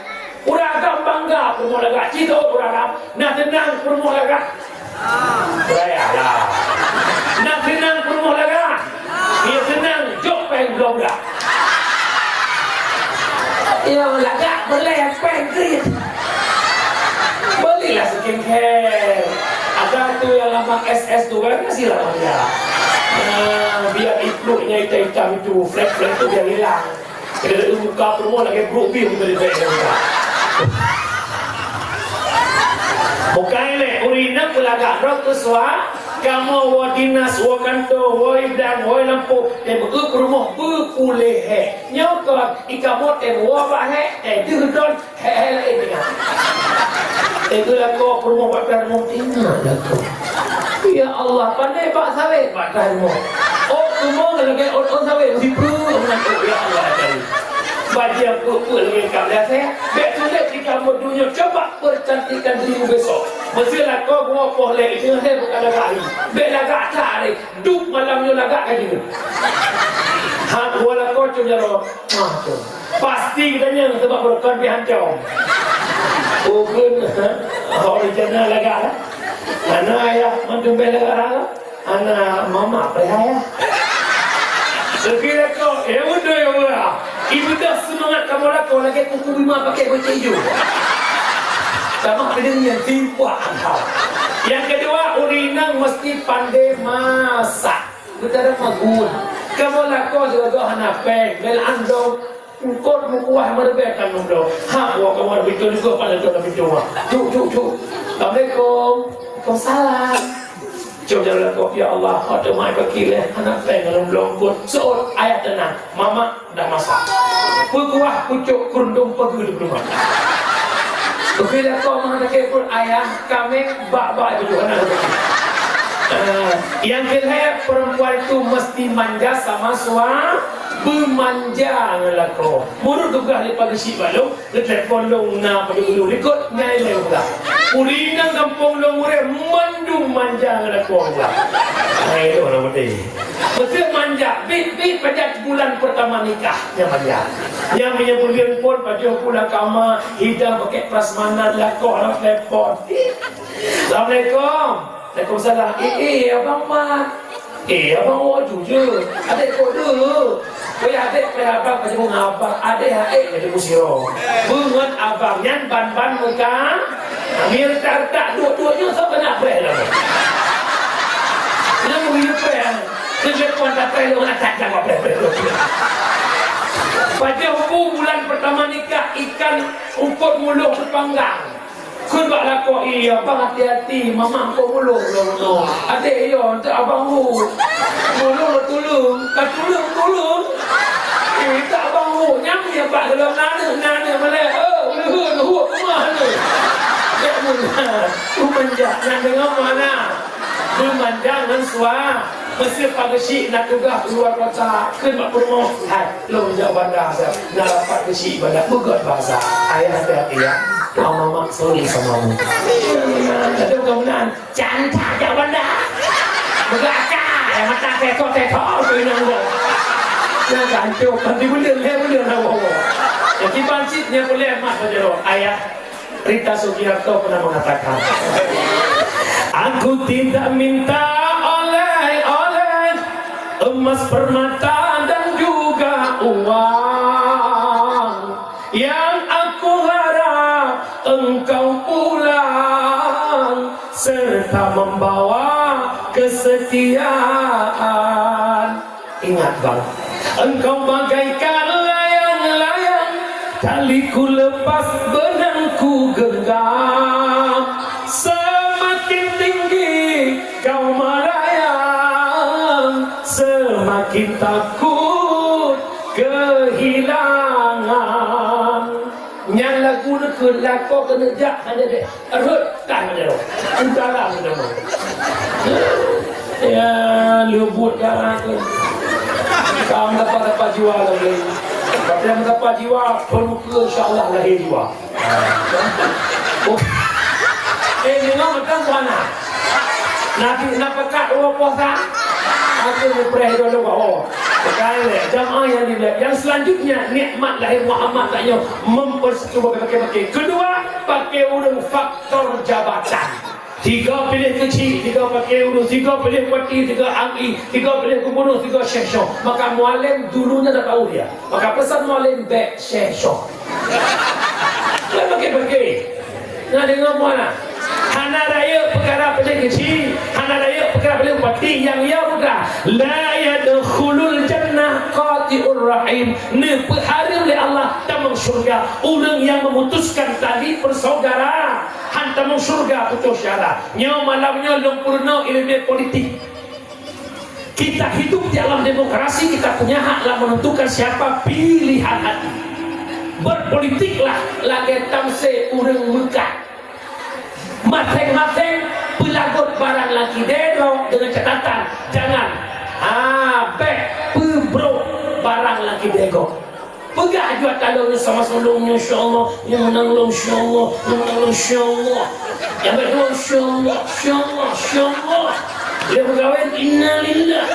Ureueng agam bangga peurumoh lagak, cit ureueng agam na seunang peurumoh lagak. Raya lah. Na seunang peurumoh lagak. Iya seunang jok péng bloe budak. Iya lagak boleh péng krit. Belilah skincare. Ada tu yang lama S S tu kan masih lama dia. Nah, biar ipluknya hitam-hitam itu, flek-flek itu biar hilang. Kena muka peurumoh lagèe brok bih keu bèk muka. Bukai lé, ureueng inong peulagak droe keu sua, kamoe woe dinas, woe kantô, woe idang, woe lampôh, tém eu peurumoh beupuléh hèk. Nyoe kon, i kamoe tém woe bak hèk, eh, deuh don, hèk-hèk laén deungon. Eh, geulakoe peurumoh bak peurumoh ingat lakoe. Ya Allah, pandai bak sawét bak peurumoh. Oh, cuma lagèe ôn-ôn sawét, meusipreuk meunan, oh, ya Allah, Karim. Bajèe peue-peue lagèe ka biasa, bèk tuléh tika meudunya, coba percantikkan dirimu besok. Meusé lakoe bunoe poh lhèe, itu hèk bukan lagak hari. Bèk lagak that hari, dup malam nyoe lagak ka jeuet. Ha, dua lakoe cuma jaroe. Ah, tu. Pasti geutanyoe sabab beureukat pih hancô. Ukeuen, ha? Original lagak, ha? Hana ayah mandum bèe lagak, ha? Hana mama payah, ayah. Lagi lakoe, ya beutôi, ya Allah. Ibeudôh seumangat kamoe lakoe lagèe kuku bima pakai peucéh ijo. Tamah pideng nyang timpok, ha. Nyang keudua, ureueng inong meusti pandai masak. Beutara magun. Kamoe lakoe sigoe hana péng, bela andong. Eungkôt meukuah meureubekan lom droe. Ha, woe kawan pintoe nyoe, pada droe pintoe. Cuk, cuk, cuk. Assalamualaikum. Waalaikumsalam. Cok jalan kok, ya Allah, pada mai bagi leh anak péng lom droe eungkôt. Seuôt, ayah teunang. Mama dah masak. Peukuah pucuk keureuntông pageue di rumah. Oke dah kok mah, ayah, kaméng bak-bak itu anak. Eh, yang kelhèe, perempuan itu mesti manja sama sua-, Beumanja ngon lakoe. Meunurot geupeugah lé Pak Geuchik bak lôn, geutelepon lôn na padum uroe likot, nyan lé geupeugah. Ureueng inong gampông lôn ureueng mandum manja ngon lakoe geupeugah. Hai, lôn orang beutôi. Beutôi manja, bit-bit pajan bulan pertama nikah, nyan manja. Nyan meunyoe buleuen phôn pajoh pulang kama, hidang pakai prasmanan, lakoe rot telepon. Assalamualaikum. Waalaikumsalam. Eh, eh, abang mat. Eh, abang woe jujur. Adék kok deuh. Payah adék, payah abang, payah abang. Adék hai, payah siro. Beungon abang nyan ban-ban muka. Mir tak-tak dua-duanya sama nak preh lah. Nang mungkin preh. Kerja pun tak preh, nak tak jawab preh, preh, preh. Pada bulan pertama nikah, ikan ukut mulut sepanggang. Kheun bak lakoe, "Iya, bang, hati-hati, mama kok mulung lôn nyoe." "Adék, iya, eunteuk abang hu." "Mulung lôn tuleueng." "Ka tuleueng, tuleueng." "Eh, eunteuk abang hu." Nyang dia bak dalam nane, nane malèe. "Oh, ulèe hu, hu, keumah nyoe." Dek mula. Beumanja, nyan deungon meuhana. Beumanja ngon sua. Meuseu Pak Geuchik na tugaih u luwa kota, kheun bak peurumoh, "Hai, lôn jak banda, na rapat Geuchik banda, beugöt basa." Ayah hati-hati ya. Mama, sorry sama mu. Aduh, kamu nan. Jangan jak banda. Meuga aka, eh, mata teko-teko, tu inong gua. Nah, gantung, nanti benda, eh, benda nak bawa. Jadi, bancit, dia boleh emas pada roh. Ayah, Rita Sugiarto pernah mengatakan, "Aku tidak minta oleh-oleh, emas, permata, dan juga uang. Yang aku harap engkau pulang serta membawa kesetiaan." Ingat, Bang, engkau bagaikan layang-layang, tali ku lepas, benang ku genggam. Semakin tinggi kau melayang, semakin takut kehilangan. Nyan lagu neukheun, lakoe keuneuk jak hana deh. Rhot tan hana deh. Utara nama. Ya, leubuet ka tu. Ka meudapat-dapat jiwa lagi. Tapi meudapat jiwa, peunuka insya Allah lahé jiwa. Oh. Eh, memang betul sana. Nabi, na peugah dua puasa. Aku mupreh dulu, oh. Sekali, jamaah yang dimuliakan. Yang selanjutnya, nikmat lahé Muhammad tanyoe mempersetuju pakai-pakai. Kedua, pakai ureueng faktor jabatan. Tiga piléh keuchik, tiga pakai ureueng, tiga piléh bupati, tiga M I, tiga piléh gubernur, tiga syeh shoh. Maka Mualem dulunya dah tahu dia. Maka pesan Mualem, bèk syeh shoh. Bèk pakai-pakai. Na deungoe meuhana? Hana rayeuk peukara piléh keuchik, hana rayeuk peukara piléh bupati, nyang ya peugah, "La yadkhulul jannah qati'ur rahim." Neupeuhareuem lé Allah tamong syurga ureueng nyang memutuskan tali persaudaraan. Han tamong syurga putôh syara. Nyoe malam nyoe lôn peurunoe ileumèe politik. Kita hidup di alam demokrasi, kita punya hak lah menentukan siapa pilihan hati. Berpolitiklah lagèe tamsé ureueng meukat. Maséng-maséng peulagot barang lam kidée droe deungon catatan, jangan, ah, bèk peubrôk barang lam kidée gob. Peugah aju ata lôn sama sulong nyoe, insya Allah, nyoe meunang lôn, insya Allah, nyoe meunang lôn, insya Allah. Nyang bak dua, insya Allah, insya Allah, insya Allah. Dia peukawen, innalillah.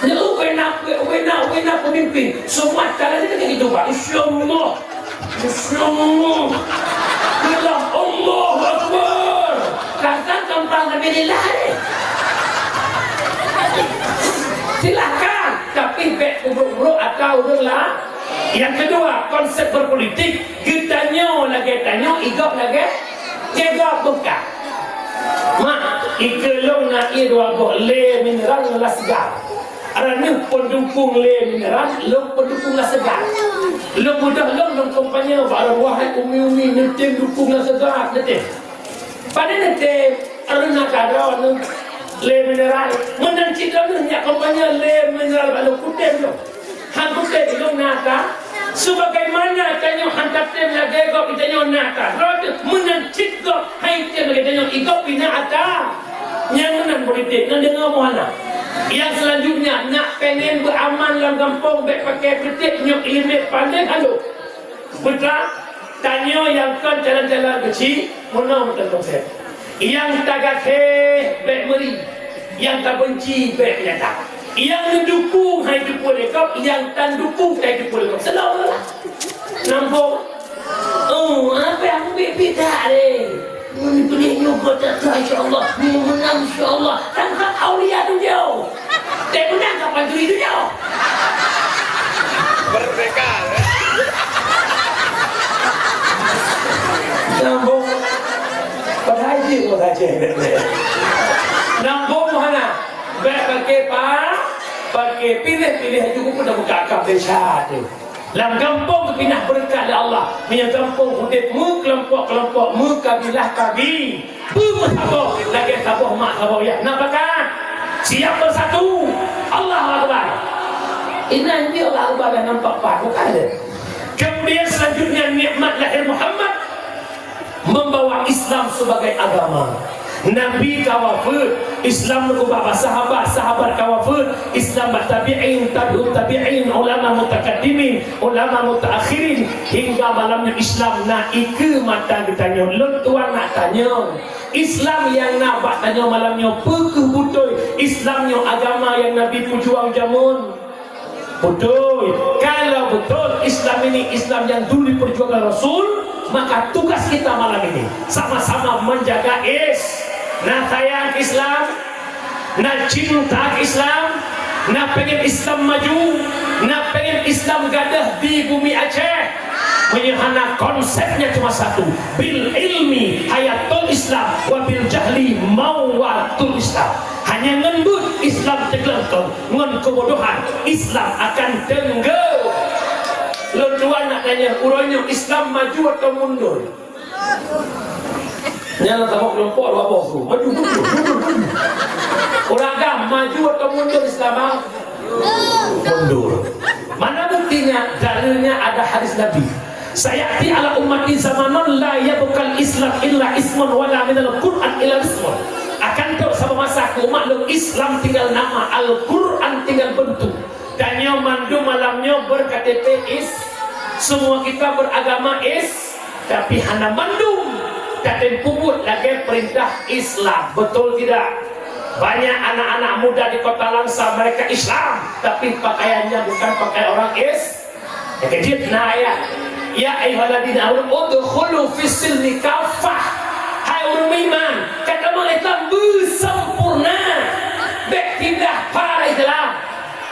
Dia ubena, ubena, ubena pemimpin. Semua cara dia kena gitu, Pak. Insya Allah. Insya Allah. Bilang Allahu Akbar. Kata gampang Nabi Lillah ni. Silahkan, tapi bèk ubruk-ubruk atau ureueng la. Yang kedua, konsep berpolitik, geutanyoe lagèe tanyoe, igob lagèe, igob bukan. Mak, ikeue lôn na ie dua boh lé mineral ngon la segar. Araneueh pendukung lé mineral, lôn pendukung la segar. Lôn mudah lôn ngon kampanye bak arah wahai umi-umi neutem dukung la segar, neutem. Pane neutem, areueh na kadroe neuh lé mineral. Meunan cit droeneuh nyak kampanye lé mineral bak lôn kutem lôn. Han kutem lôn na ka. Sebagaimana tanyoe han tatem lagèe gob, tanyoe na ka. Droeneuh meunan cit gob, hai tem lagèe tanyoe, igob pih na ata. Nyang meunan politik, ngon deungoe meuhana. Yang selanjutnya, nak pengen beraman lam gampông, bèk pakai kritik, nyoe ileumèe paléng halôh. Beutôi, tanyoe nyang kon calon-calon keuchik, meunoe meuteun konsep. Nyang tagakhe bèk meuri, nyang tabeunci bèk nyata. Nyang neudukung hai teupeu lé gob, nyang tan dukung hai teupeu lé gob. Seulaweulah. Nampak? Oh, apa yang beda deh? Nyoe peunoh nyoe gata, insya Allah. Nyoe meunang, insya Allah. Kan hak aulia dunia. Teuh meunang kapan juri dunia? Merdeka. Nyambung. Padahai jih pun saja. Nyambung mana? Bèk pakai pa, pakai piléh-piléh itu pun dah buka akal desa tu. Lam gampông geupinah beureukat lé Allah. Meunyoe gampông udép meukelompok-kelompok, meukabilah-kabi, beumeusaboh lagèe saboh mak saboh yah. Na pakat? Siap bersatu. Allahu Akbar. Inan dia Allahu Akbar dah nampak pat, bukan ada. Kemudian selanjutnya nikmat lahir Muhammad membawa Islam sebagai agama. Nabi ka wafeuet, Islam lom bak sahabat, sahabat ka wafeuet, Islam bak tabi'in, tabi'ut tabi'in, ulama mutakaddimin, ulama mutaakhirin, hingga malam nyoe Islam na ikeue mata geutanyoe. Lôn tuan nak tanyong, Islam nyang na bak tanyoe malam nyoe peu kheueh beutôi Islam nyoe agama nyang Nabi peujuang jameun? Beutôi. Kalau beutôi Islam ini Islam yang dulu diperjuangkan Rasul, maka tugas kita malam ini sama-sama menjaga is-, na sayang Islam, na cinta Islam, na pengen Islam maju, na pengen Islam gadoh di bumi Aceh. Meunyoe hana, konsepnya cuma satu, bil ilmi hayatul Islam, wa bil jahli mawatul Islam. Hanya ngon beuet Islam teuglengkong, ngon keubodohan Islam akan teunggeu. Lôn tuan nak tanya, uroe nyoe Islam maju atau mundur? Nyan lah tabok kelompok dua boh tu. Maju, mundur, mundur, maju. Ureueng agam maju atau mundur Islam, ah? Mundur. Mana buktinya? Dalilnya ada hadis Nabi. "Sayati ala ummati zamanun la yabqal Islam illa ismun wala minal Qur'an illa ismun." Akan trok saboh masa keu umat lôn Islam tinggal nama, Al-Qur'an tinggal bentuk. Tanyoe mandum malam nyoe ber-K T P is, semua kita beragama is, tapi hana mandum tatem peubuet lagèe perintah Islam. Betul tidak? Banyak anak-anak muda di Kota Langsa, mereka Islam, tapi pakaiannya bukan pakaian orang is-, Nyang keujeuet na ayat, "Ya ayyuhalladzina amanu udkhulu fis silmi kaffah." Hai ureueng meuiman, kamoe Islam beusempurna. Bèk pindah pha Islam.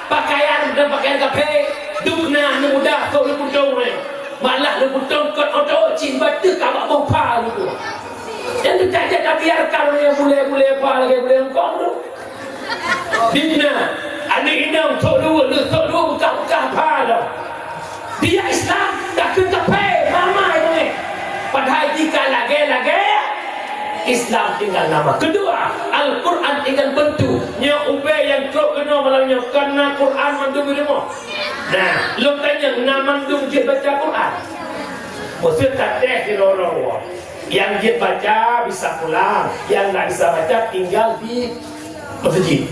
Pakaian dan pakaian kafé, dum na aneuk muda keu ureueng peutong nyoe. Malah ureueng peutong kon oto cit bateue ka bak boh pha gitu. Nyang teuka jak tabiarkan ureueng bulèe-bulèe pha lagèe bulèe eungkong tu. Dibna, aneuk inong sok dua, le sok dua, bukah-bukah pha lom. Dia Islam, dak keu kafé, mama inong. Padahai jika lagèe-lagèe, Islam tinggal nama. Kedua, Al-Quran tinggal bentuk. Nyoe ubé nyang trok keunoe malam nyoe, kon na Quran mandum di rumoh. Nah, lôn tanyong, na mandum jeuet baca Quran? Meuseuti tatéh di lorong. Nyang jeuet baca bisa pulang, nyang hana bisa baca tinggal di meuseujid.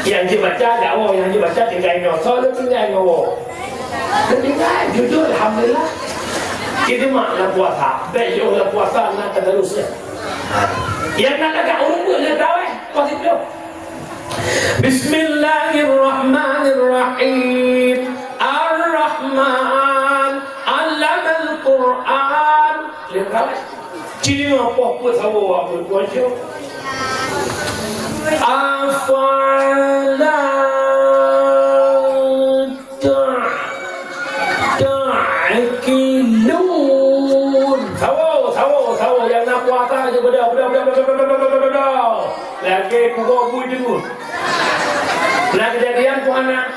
Nyang jeuet baca jak woe, nyang jeuet baca tinggai nyoe. Soe lôn tinggai ngon woe? Lôn tinggai, jujur, alhamdulillah. Keu mak lam puasa, bèk yoh lam puasa na tadarus nyan. Nyang na lagak ureueng peuet lé traweh, pasti troh. Bismillahirrahmanirrahim. Ar-Rahman, 'allamal Qur'an. Cilima poh peuet sawoe, apa tuan cok? Afala ta-, ta'qilun. Sawoe, sawoe, sawoe. Nyang na puasa je beudôh, beudôh, beudôh. Lagèe kuboh bui jeuet. Na keujadian pih hana.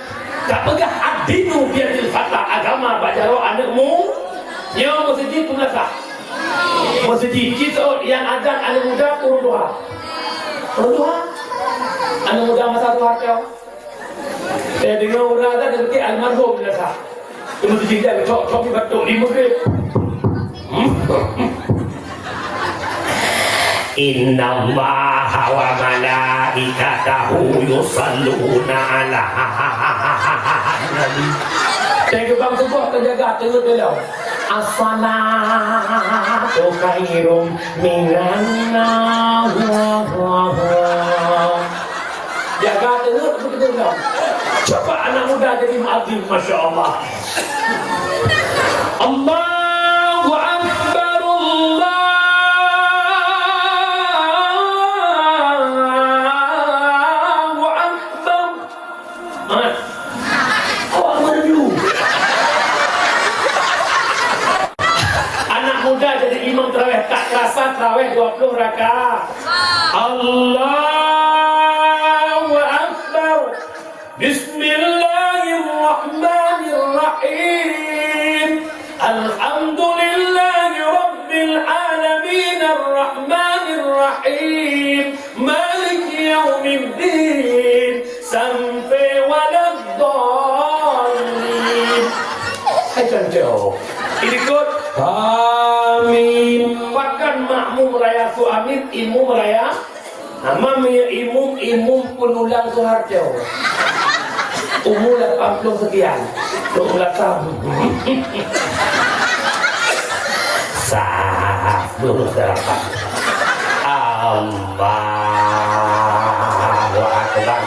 Tapeugah ad-dinu biyadil fata, agama bak jaroe aneuk mu-, nyoe meuseujid peue meunasah. Meuseujid, cit nyang adan aneuk muda ureueng tuha. Ureueng tuha. Aneuk muda masa tuha teuh. Eh, deungoe ureueng adan, deungoe almarhum meunasah. Cuma sijak cok-cok di batok di muka. Innallaha wa malaikatahu yusalluna 'alan nabi. Teugeubang suboh teujaga teungeut dalam. As-salatu khairum minan naum. Jaga teungeut beutôi. Coba anak muda jadi muadzin, masya Allah. Allahu Akbar, Allahu Akbar. Hah? Awak merdu. Anak muda jadi imam tarawih, tak terasa tarawih dua puluh rakaat. Allahu Akbar. Bismillahirrahmanirrahim. Alhamdulillahi rabbil alamin, arrahmanirrahim, maliki yaumiddin, sampai waladdallin. Hai, contoh. Ini kot. Amin. Pakon makmum raya su amin, imum raya? Aman meunyoe imum, imum penulang Soeharto. Umur lapan puluh sekian. Dua belas tahun. Sah, dua belas delapan. Allahu Akbar.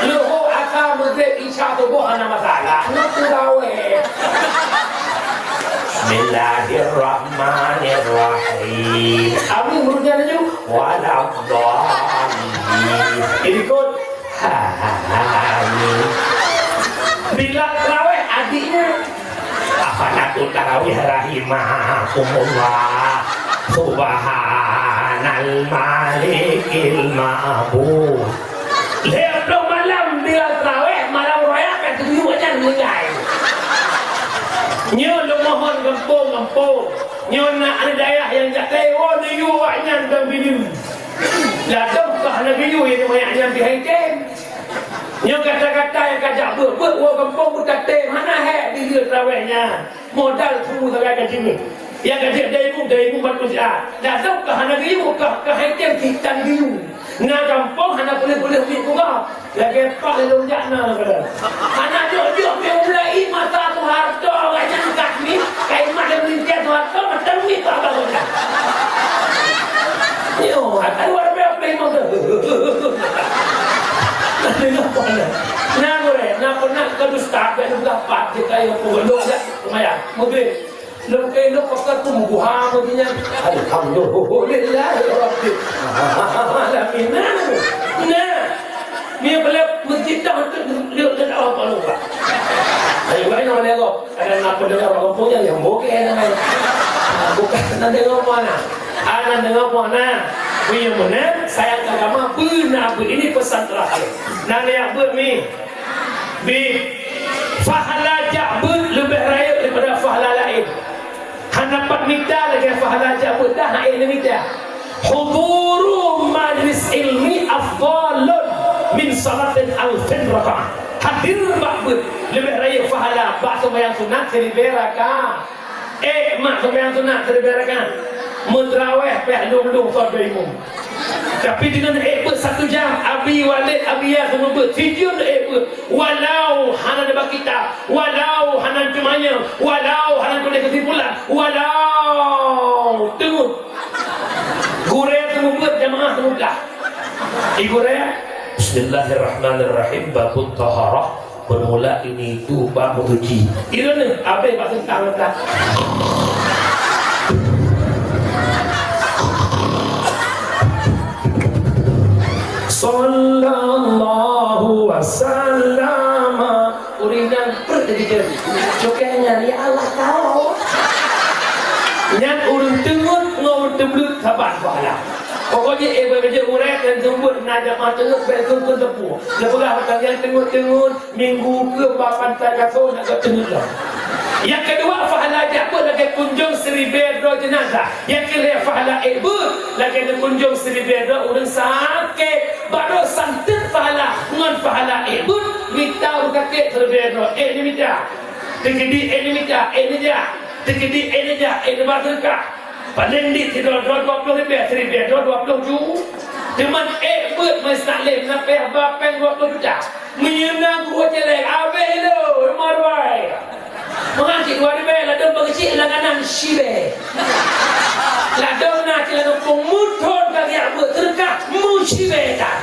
Luhur, Asar, Maghrib, Isya, Suboh hana masalah. Nyoe teurawéh. Bismillahirrahmanirrahim. Amin, urutnya laju. Waladdallin. Jadi ikut. Amin. Bila teurawéh adiknya, apa nak teurawéh rahimakumullah. Subhanal Malikil Ma'bud. Lhèe ploh malam bila teurawéh, malam raya ka tujuh nyan meuninggai. Nyoe lôn mohon gampông-gampông. Nyoe na aneuk dayah nyang jak teuwoe neuyue awaknyan dan bineuk. Ladôm kah na geuyue nyang manyak nyan pih hai tem. Nyoe gata-gata nyang ka jak beuet-beuet woe gampông beutatem hana hék di yue teurawéh nyan. Modal su sagai ka jeuet. Nyang ka jeuet daimu, daimu bantu siat. Ladôm kah hana geuyue kah, kah hai tem cit tan geuyue. Na gampông hana peuleueh-peuleueh miet bunga. Lagèe pat lôn jak na pada. Hana jok-jok pih mulai masa Soeharto awaknyan kat miet, kai mat lé meulintèe Soeharto, mantong miet bak abang gobnyan. Nyoe, ata luar biasa memang tu. Na deungö peue na? Na gurèe, na peunak keu dusta, bèk lôn gapat, jeuet kayô peugah lôn jak seumayang. Meugrib. Lôn keunoe pakon teumeuguha meudinya. Alhamdulillahirabbil alamin. Nah, nah. Ni boleh meujidah untuk leuet dan awak lupa. Ayo, ayo, ayo, ayo. Ada nak pendengar orang punya yang bokeh dengan. Ah, bukan nak dengar mana. Ah, nak dengar mana. Punya mana? Sayang agama benar ini pesan terakhir. Nak lihat buat ni. Bi, pahala jak beuet leubeh rayeuk daripada pahala laén. Hana pat mita lagèe pahala jak beuet, dah ék neumita. Huduru majlis ilmi afdhalun min salatin alfin rakaah. Hadir bak beuet leubeh rayeuk pahala bak seumayang sunat siribèe rakaat. Ék mak seumayang sunat siribèe rakaat, meuteurawéh pih lôn-lôn sot bak imum. Tapi deungon ék beuet satu jam, Abi Walid, Abi Yas seumeubeuet, sijeuem ék beuet. Walau hana neuba kitab, walau hana neuteumeuyang, walau hana neutuléh keusimpulan, walau teungeut. Gurèe seumeubeuet, jamaah seumeubeuet. Di gurèe, Bismillahirrahmanirrahim, babut taharah. Bermula ini itu bab mencuci. Kira ni, habis bak teuntang letak. Sallallahu wasallam. Ureueng nyan peuet jadi jadi. Bukan nyan, ya Allah tahu. Nyan ureueng teungeut ngon ureueng teubleut saban pahala. Pokoknya, eh, bagaimana ureueng dan teungeut na jamaah teungeut, baik teungeut teupeu. Dia peugah macam yang teungeut-teungeut, Minggu keu bak pantai Gaso nak teungeut lah. Nyang keudua, pahala jak beuet lagèe kunjông siribèe droe jeunazah. Nyang keulhèe, pahala ék beuet lagèe neukunjông siribèe droe ureueng sakét. Bak droe santet pahala ngon pahala ék beuet, mita ureueng sakét siribèe droe, ék neumita. Teukeudi ék neumita, ék neujak. Teukeudi ék neujak, ék neuba seudeukah. Paléng dit sidroe droe dua ploh ribèe, siribèe droe dua ploh ju. Teuma ék beuet meusaléh na pèh ba péng dua ploh juta. Meunyoe na gurèe céléng, abéh lé, rumoh ruai. Meuhan cit dua ribèe, ladôm bak keuchik langganan sibèe. Ladôm na cit lam gampông meuthon ka geujak beuet seudeukah meucibèe that.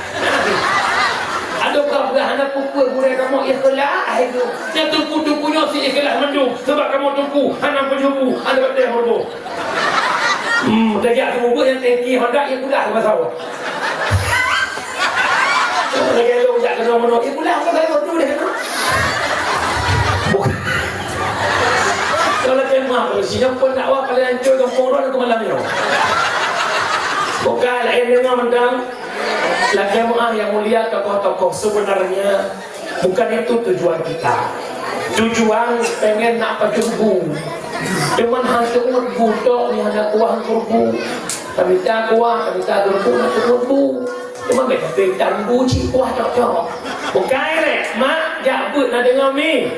Adoe ka peugah hana peue-peue gurèe kamoe ikhlas, hai gurèe. Nyang teungku-teungku nyoe si ikhlas mandum, sabab kamoe teungku hana peunyoe bu, hana batèe hureuboh. Hmm, tajak seumeubeuet nyang tengki Honda, ya pula ke pasal. Lagèe lôn jak keunoe meunoe, ya pula ke pasal tu deh. Bukan. Kalau tema, kalau si nyompon dakwah paling hancur gampông droe ke malam nyoe. Bukan, laén deungoe mantong. Lagèe meuah yang mulia, tokoh-tokoh sebenarnya Bukan itu tujuan kita. Tujuan pengen nak pajoh bu. Cuman hana teungeut bu tok ni hana kuah ngon bu. Tamita kuah, tamita geureubu hana teungeut bu. Cuman bèk tapi tan bu cit kuah tok-tok. Bukai lé, mak jak beuet na deungoe mi.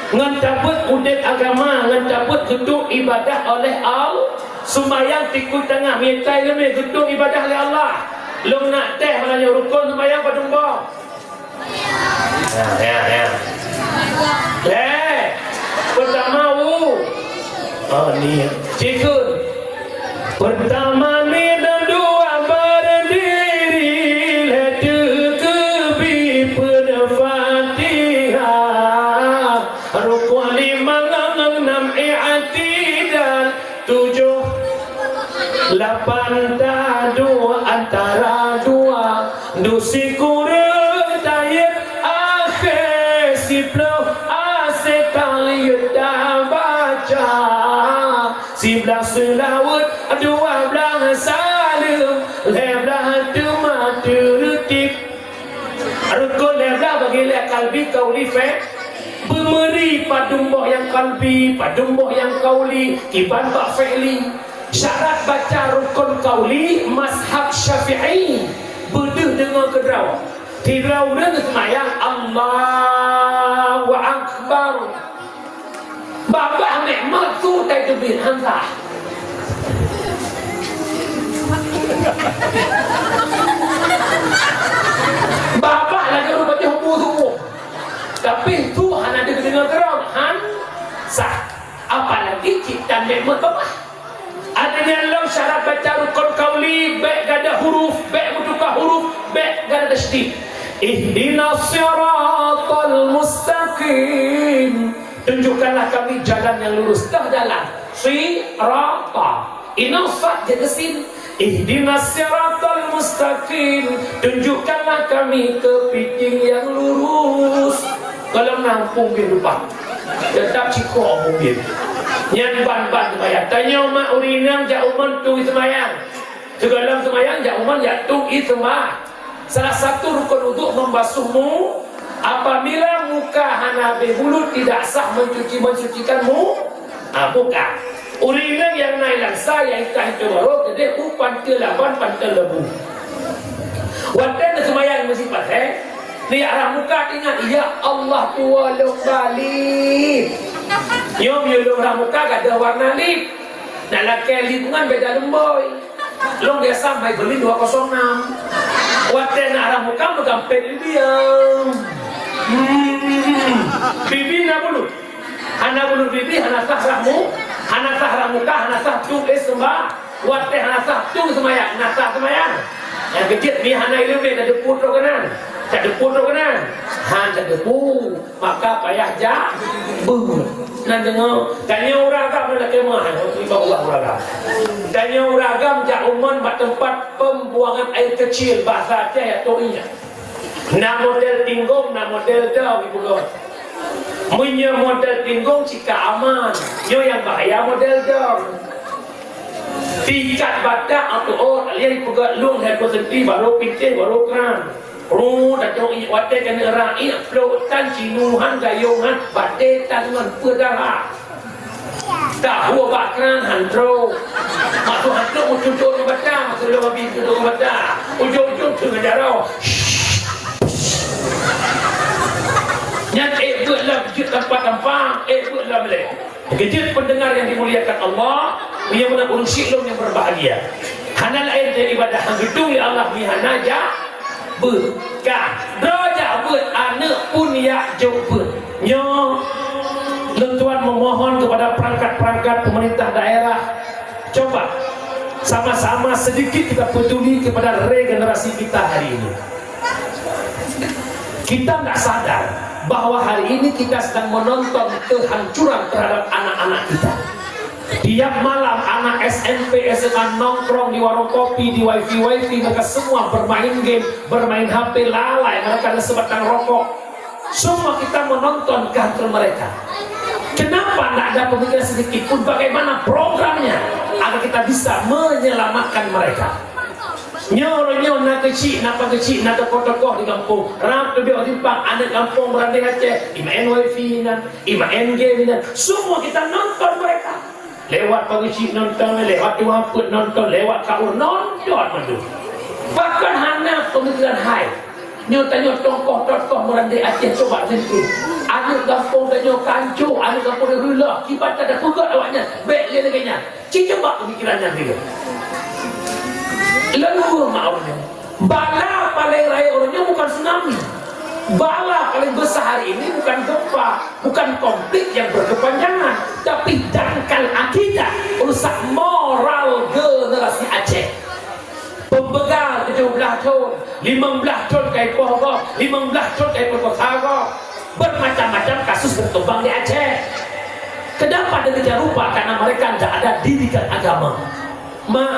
Ngon tabeuet udeb agama, ngon tabeuet geuduek ibadah oleh Allah. Sumbayang tikui tangah, mita ileumé geuduek ibadah lé Allah. Lôn nak teh meunyoe rukon sumbayang padum boh. Ya, ya, ya. Eh, pertama u. Oh, ni. Cikun. Pertama ni dan dua berdiri, lhèe teukeubi peuneuk Fatihah. Rukun lima ngon enam i'tidal, tujoh lapan taduek antara dua. Dusi kureueng tayet akhé siploh asé taliyet tabaca. Siblah seulaweuet, dua blah saleuem, lhèe blah teuma teureutib. Rukon lhèe blah bagi lhèe kalbi, kauli, fe-, beumeuri padum boh nyang kalbi, padum boh nyang kauli, kiban bak fi'li. Syarat baca rukon kauli mazhab Syafi'i, beudeuh deungoe keudroe. Sidroe ureueng seumayang, Allahu Akbar. Babah nekmat su tai teubiet han sah. Babah lagèe ureueng pajoh bu suboh. Tapi su hana deudeungoe keudroe, han sah. Apalagi cit tan nekmat babah. Adanya lom syarat baca rukon kauli, bèk gada huruf, bèk meutuka huruf, bèk gada tasydid. Ihdinas siratal mustaqim. Tunjukkanlah kami jalan yang lurus. Dah jalan. Sirata. Inoe sad jadi sin. Ihdinas siratal mustaqim. Tunjukkanlah kami kepiting yang lurus. Kalau nampung di depan. Tetap ciko mungkin. Nyan ban-ban seumayang. Tanyoe mak ureueng inong jak umon tu seumayang. Sigohlom seumayang jak umon jak tu seumayang. Salah satu rukun uduk membasuh mu. Apabila muka hana habéh bulut, tidak sah mencuci, mensucikan mu, ah, muka. Ureueng inong nyang na ilang sa, nyang ka hito baroe, keudeh u panteue laban panteue leubeh. Watèe neuseumayang meusipat, eh, di arah muka ingat, "Ya Allah, tuwoe lôn balip." Nyoe meunyoe lôn arah muka gadôh warna lip. Nak lakèe lip ngon beda leumbôi. Lôn biasa Maybelline dua kosong enam. Watèe na arah muka meugampét bibieu. Hmm. Bibi na bulut. Hana bulut bibi, hana sah arah mu-, hana sah arah muka, hana sah tung seumayang. Watèe hana sah tung seumayang, na sah seumayang. Nyang keujeuet mi hana ileumèe, tadeupeu troh keunan. Tadeupeu troh keunan. Han tadeupeu. Maka payah jak beuet. Nan deungoe, tanyoe ureueng agam na lakèe meu'ah, ngon iba ulah ureueng agam. Tanyoe ureueng agam jak umon bak teumpat pembuangan air kecil, bahasa Aceh ya toinya. Na model tinggong, na model dong, ibu guru. Meunyoe model tinggong cika aman, nyoe nyang bahaya model dong. Pikat batak atau oh, lian peugah lôn hai peusenti baru pitih, baru kran. Ru, dato iek watèe keuneuk rak iek, plôk tan, cinuhan, gayongan, baté tan ngon peue dara. Tahu bak kran han trôk. Maksud han trôk meututoe ngon bata, maksud lôn habéh tutoe ngon bata. Ujong-ujong tu ngon jaroe. Nyan ék beuet lam jeuet tampa-tampa, ék beuet lam lé. Keujeuet pendengar yang dimuliakan Allah, meunyoe meunan ureueng syik lôn nyang berbahagia. Hana laén dari ibadah nyang geudong lé Allah mi hana jak beuet. Ka, droe jak beuet, aneuk pun jak jok beuet. Nyoe, lôn tuan memohon kepada perangkat-perangkat pemerintah daerah, coba sama-sama sedikit kita peduli kepada regenerasi kita hari ini. Kita nggak sadar bahwa hari ini kita sedang menonton kehancuran terhadap anak-anak kita. Tiap malam anak S M P, S M A nongkrong di warung kopi, di wifi-wifi, mereka semua bermain game, bermain H P, lalai mereka ada sebatang rokok. Semua kita menonton kehancuran mereka. Kenapa tidak ada pemikiran sedikit pun bagaimana programnya agar kita bisa menyelamatkan mereka? Nyoe uroe nyoe na keuchik, na pageuchik, na tokoh-tokoh di gampông. Rab teubiet simpang, aneuk gampông Meurandeh Aceh, imaén wifi inan, imaén game inan. Semua kita nonton mereka. Lewat pageuchik nonton, lewat tuha peuet nonton, lewat kaur nonton mandum. Bahkan hana peumikiran hai. Nyoe tanyoe tokoh-tokoh Meurandeh Aceh coba seulikôt. Aneuk gampông tanyoe ka ancô, aneuk gampông tanyoe reuloh, kiban that tapeugah awaknyan, bèk lé lagèe nyan. Ci coba peumikiran nyan lé. Lalu mak awak nyan. Bala paling raya ureueng nyoe bukan tsunami. Bala paling besar hari ini bukan gempa, bukan konflik yang berkepanjangan, tapi dangkal akidah, rusak moral generasi Aceh. Peupeugah tujoh blaih thon, limong blaih thon ka ipoh gob, limong blaih thon ka ipoh gob, bermacam-macam kasus berkembang di Aceh. Kenapa demikian rupa? Karena mereka tidak ada didikan agama. Mak,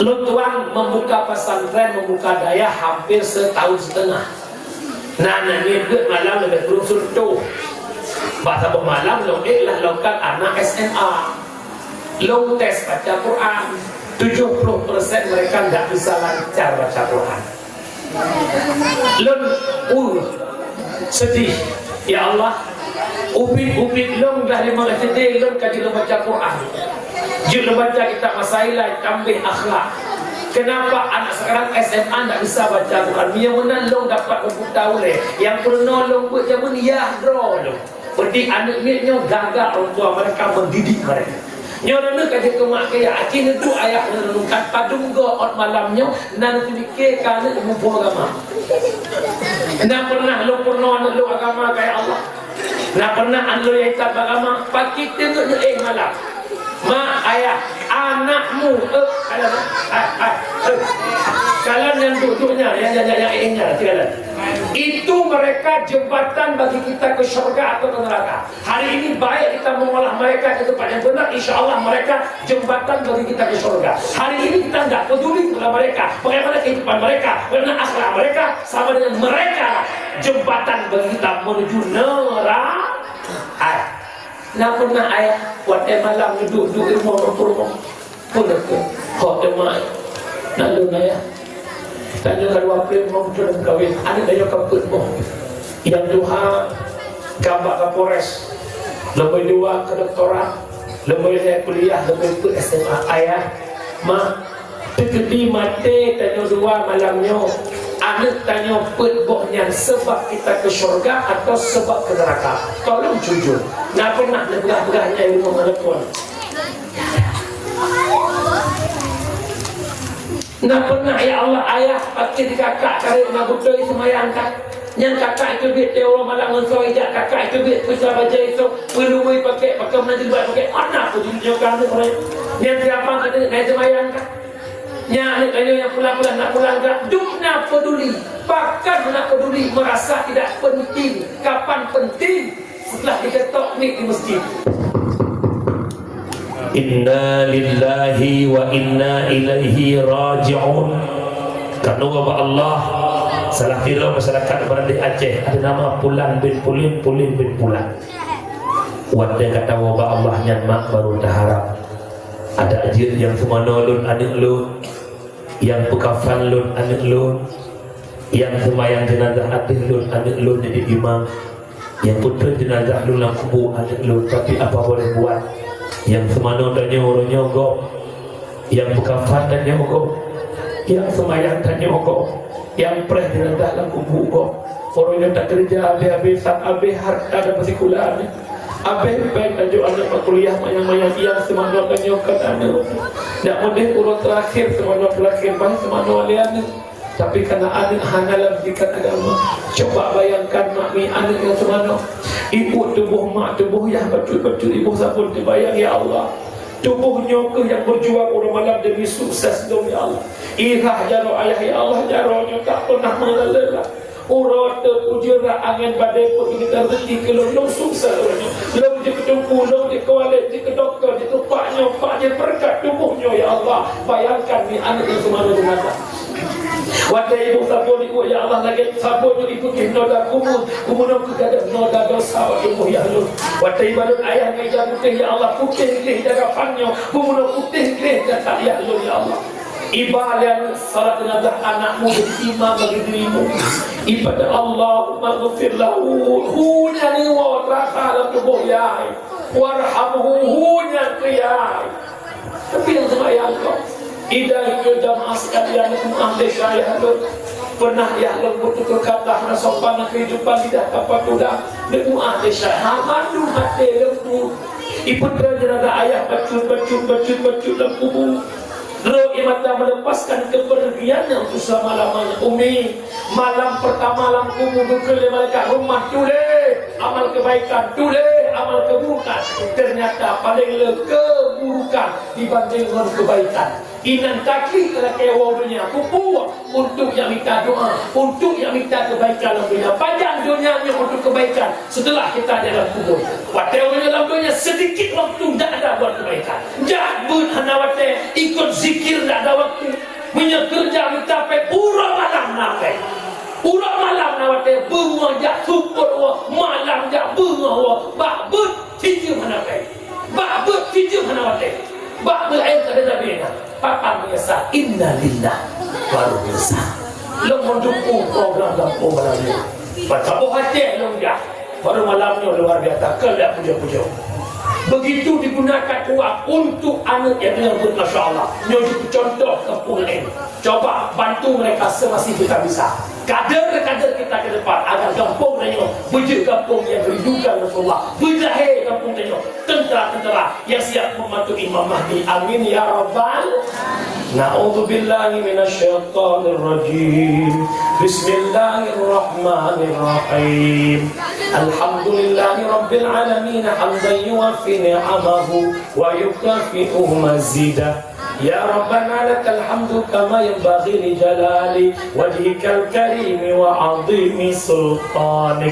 lôn tuan membuka pesantren, membuka dayah hampir setahun setengah. Nah, nyan ngieng beuet malam leubeh kureueng siplôh. Bak saboh malam lôn ék lah lokal anak S M A. Lôn tes baca Quran, tujuh puluh persen mereka ndak bisa lancar baca Quran. Lôn, uh, sedih. Ya Allah, ubit-ubit lôn dah limong S D lôn ka jeuet lôn baca Quran. Jeuet lôn baca kitab Masaila, tambah akhlak. Kenapa anak sekarang S M A ndak bisa baca Quran? Meunyo meunan lôn dapat komputer ulèe. Nyang peurunoe lôn beuet jameun yah droe lôn. Berarti aneuk miet nyoe gagal orang tua mereka mendidik mereka. Nyoe aneuk ka jeuet keu mak keu yah, aci neuduek ayah neuh renungkan padum goe ôt malam nyoe na neupike keu aneuk muphom agama. Na pernah lôn peurunoe aneuk lôn agama keu Allah? Na pernah aneuk lôn nyang intat bak agama? Pakri teungeut nyoe éh malam. Mak, ayah, anakmu, eh, kalon, eh, eh, eh. Kalon nyang duek-duek nyan, nyang, nyang, nyang, nyang éh nyan, kalon. Itu mereka jembatan bagi kita ke syurga atau ke neraka. Hari ini baik kita mengolah mereka ke tempat yang benar, insya Allah mereka jembatan bagi kita ke syurga. Hari ini kita nggak peduli kepada mereka, bagaimana kehidupan mereka, bagaimana akhlak mereka, sama dengan mereka jembatan bagi kita menuju neraka. Hai. Na pernah ayah watèe malam duek-duek rumoh, rumoh. Peue lagèe? Ho teuma. Na lôn ayah. Tanyoe ka dua ploh limong thôn meukawen, aneuk tanyoe ka peuet boh. Nyang tuha ka bak Kapolres, lôn bak dua kedoktoran, lôn bak lhèe kuliah, lôn bak peuet S M A. Ayah, ma, teukeudi maté tanyoe dua malam nyoe, aneuk tanyoe peuet boh nyan seubab kita keu syurga atau seubab keu neuraka? Tolong jujur. Na pernah neupeugah-peugah nyan rumoh malakon? Na pernah, ya Allah, ayah pakri di kakak karek na beutôi seumayang ka. Nyang kakak itu biet teuh uroe malam ngon soe jak, kakak itu biet peusa bajèe isoe, peulungui pakèk, pakon meunan jilbab pakèk. Mana peuduli nyoe ka aneuk ureueng? Nyang siapa kata na seumayang ka? Nyang aneuk tanyoe nyang pulang-pulang na pulang ka. Dum na peduli, bahkan na peduli, merasa tidak penting. Kapan penting? Setelah diketok nik di masjid. Inna lillahi wa inna ilaihi raji'un. Kanu bak Allah, salah tiroe masyarakat Banda Aceh ada nama Pulan bin Pulin, Pulin bin Pulan. Watèe ka tawoe bak Allah nyan mak baru taharap. Ada jeuet nyang seumanoe lôn aneuk lôn, nyang peukafan lôn aneuk lôn, nyang seumayang jeunazah ateueh lôn aneuk lôn jadi imam. Nyang peutrön jeunazah lôn lam kubu aneuk lôn, tapi apa boleh buat? Nyang seumanoe tanyoe uroe nyoe gob, nyang peukafan tanyoe gob, nyang seumayang tanyoe gob, nyang preh jeunazah lam kubu gob. Uroe nyoe takeureuja abéh-abésan, abéh hareuta dan sikula abéh. Abéh péng tajok aneuk bak kuliah manyang-manyang, nyang seumanoe tanyoe kon aneuk. Nyak meudeh uroe teurakhir, seumanoe teurakhir, bah seumanoe lé aneuk. Tapi karena aneuk hana lam didikan agama. Coba bayangkan, mak mi, aneuk nyang seumanoe. Ibu tuboh mak, tuboh yah bacut-bacut, iboh sapeue teubayang, ya Allah. Tuboh nyoe keuh nyang beujuang uroe malam demi sukses lôn, ya Allah. Irah jaroe ayah, ya Allah, jaroe nyoe tak pernah meureulah. Uroe teuk ujeuen rak angén badai peuet geutan rezeki keu lôn, lôn sukses uroe nyoe. Lôn jeuet keu teungku, lôn jeuet keu walét, jeuet keu dokto, jeuet keu pak nyoe, pak nyan beureukat tuboh nyoe, ya Allah. Bayangkan mi aneuk nyang seumanoe jeunazah. Watèe iboh sapeue di ueh, ya Allah, lagèe sapeue nyoe ipeugèt noda kumun, kumun keuh gadôh noda desya bak tuboh yah lôn. Watèe ibalot ayah ngon ija putéh, ya Allah, putéh gleh ija kafan nyoe, kumun putéh gleh gata yah lôn, ya Allah. Iba lé aneuk salat jeunazah anakmu jadi imam bagi dirimu. Ibadat Allahumma ghfir lahu, hu nyan iwoe rasa lam tuboh yah. Warhamhu, hu nyan keu yah. Tapi nyang seumayang kok, idan keu jamaah sekalian, maaf lé syayah lôn. Pernah yah lôn butuh kata hana sopan, na kehidupan lidah kapal tuda. Deungoe Aisyah, ha mandum até lôn bu. Ipeudong jeuraga ayah bacut, bacut, bacut, bacut lam kubu. Roh ié mata melepaskan kepergiannya untuk selama-lamanya. Umi, malam pertama lam kubu geukheun lé malaikat rahmat, tuléh amal kebaikan, tuléh amal keburukan. Ternyata paléng le keburukan dibanding ngon kebaikan. Inan taklif lakée woe donya, peue? Untuk nyang mita doa, untuk nyang mita kebaikan lam donya. Pajan donya nyoe untuk kebaikan setelah kita di alam kubur. Watée ureuëng lam donya sedikit waktu ndak ada buat kebaikan. Jak beuet hana watée, ikot zikir ndak ada waktu. Meunyoe keureuja mita péng, uroe malam na péng. Uroe malam na watée, beungoh jak sukot woe, malam jak beungoh woe, bak beuet sijeum hana péng. Bak beuet sijeum hana watée. Bak beuet laén ka ada Nabi na. Patang meunyeusal, innalillah, baru meunyeusal. Lôn mendukung program gampông malam nyoe. Ban saboh Aceh lôn jak. Baru malam nyoe luar biasa, keu jak pujoe-pujoe. Begitu digunakan uang untuk aneuk nyang teungoh beuet, masya Allah. Nyoe jeuet contoh gampông laén. Coba bantu mereka semasih kita bisa. Kader-kader kita ke depan agar gampông tanyoe beujeuet gampông nyang geurindukan Rasulullah. Beujahé gampông tanyoe tentara-tentara nyang siap membantu Imam Mahdi. Amin ya rabbal. Na'udzubillahi minasyaitonirrajim. Bismillahirrahmanirrahim. Alhamdulillahi rabbil alamin, hamdan yuwafi ni'amahu wa yukafi'u mazidah. Ya Rabbana lakal hamdu kama yanbaghi li jalali wajhikal karimi wa azimi sultanik.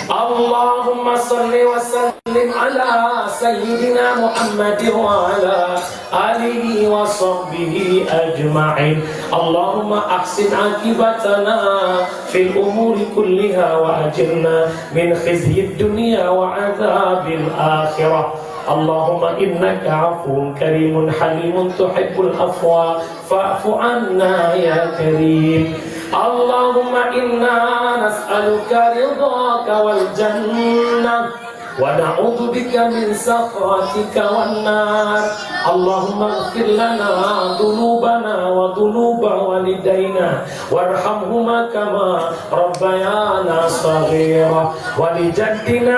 Allahumma salli wa sallim ala sayyidina Muhammad wa ala alihi wa sahbihi ajma'in. Allahumma ahsin aqibatana fil umuri kulliha wa ajirna min khizyid dunya wa adzabil akhirah. Allahumma innaka afuwun karimun halimun tuhibbul afwa fa'fu anna ya karim. Allahumma inna nas'aluka ridhaka wal jannah wa na'udzubika min sakhatika wan nar. Allahumma ighfir lana dzunubana wa dzunuba walidaina warhamhuma kama rabbayana shaghira. Wa li jaddina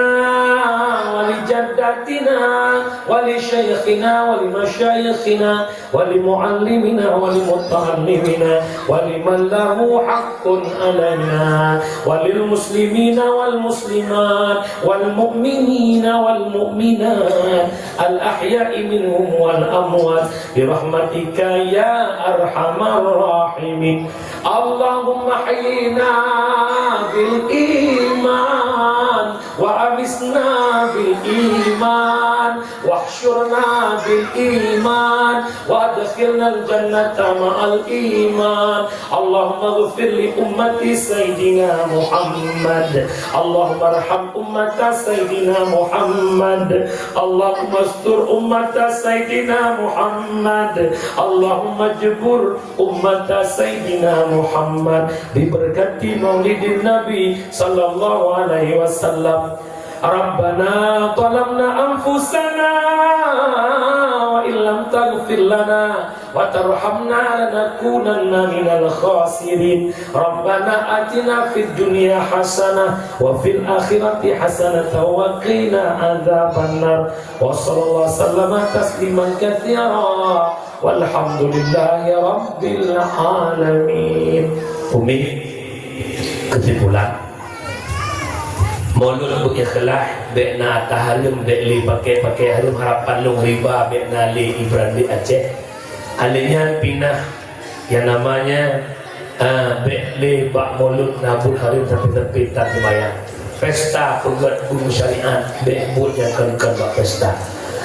wa li jaddatina wa li syaikhina wa li masyaikhina wa li muallimina wa li mutaallimina wa liman lahu haqqun alaina wa lil muslimina wal muslimat wal mu'minina wal mu'minat al ahya'i minhum wal amwat bi rahmatika ya arhamar rahimin. Allahumma hayyina bil iman wa amisna bil iman wahsyurna bil iman wa adkhilnal jannata ma'al iman. Allahumma ighfir li ummati sayyidina Muhammad. Allahumma arham ummata sayyidina Muhammad. Allahumma astur ummata sayyidina Muhammad. Allahumma jbur ummata sayyidina Muhammad. Diberkati Maulidin Nabi sallallahu alaihi wasallam. Rabbana zalamna anfusana wa illam taghfir lana wa tarhamna lanakunanna minal khasirin. Rabbana atina fid dunya hasanah wa fil akhirati hasanatan wa qina adzabannar. Wa sallallahu sallama tasliman katsira. Walhamdulillahi rabbil alamin. Umi, kesimpulan. Mulod beu ikhlas, bék na ata hareuem, bék lé paké-paké hareuem, harapan lôn riba, bék na lé ibrani Aceh. Alèh nyan pinah nyang namanya, ah, bék lé bak mulod na buet hareuem sampoe-sampoe tan seumayang. Pesta peugöt beuet syariat, bék buet nyang kon-kon bak pesta.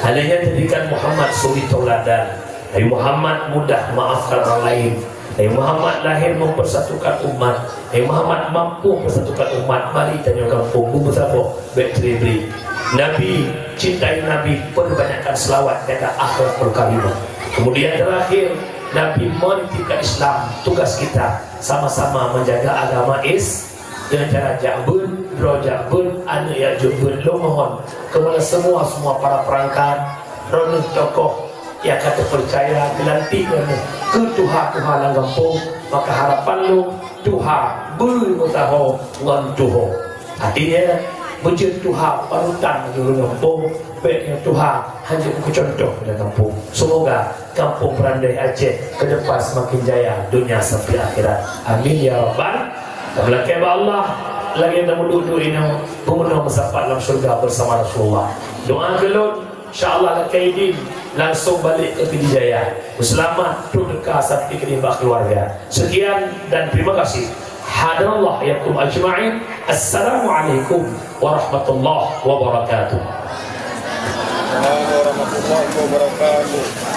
Alèh nyan jadikan Muhammad suri teuladan. Nabi Muhammad mudah maafkan orang lain. Nabi Muhammad lahir mempersatukan umat. Nabi Muhammad mampu mempersatukan umat. Mari tanyoe gampông, beumeusaboh, bék cerai-berai. Nabi, cintai Nabi, perbanyakkan selawat, jaga akhlakul karimah. Kemudian terakhir, Nabi menitipkan Islam. Tugas kita sama-sama menjaga agama Is-, dengan cara jak beuet, droe jak beuet, aneuk jak jok beuet. Lôn mohon kepada semua, semua para perangkat, droeneuh tokoh, Nyang ka teupeurcaya geulantik lom keu tuha-tuha lam gampông, maka harapan lôn tuha beumeusaho ngon tuho. Artinya, beujeuet tuha panutan di ureueng gampông, bèk nyoe tuha hana keu contoh lam gampông. Semoga Kampung Peurandai Aceh ke depan semakin jaya dunia sampai akhirat. Amin ya rabbal. Tameulakèe bak Allah, lagèe tameulakèe inoe, beumeunoe meusapat lam syeuruga bersama Rasulullah. Doa keu lôn, insya Allah lakèe idin langsung balek keu Pidie Jaya. Selamat, trôk teuka sabé keudéh bak keluarga. Sekian dan terima kasih. Hadanallah iyyakum ajma'in. Assalamualaikum warahmatullahi wabarakatuh. Warahmatullahi wabarakatuh.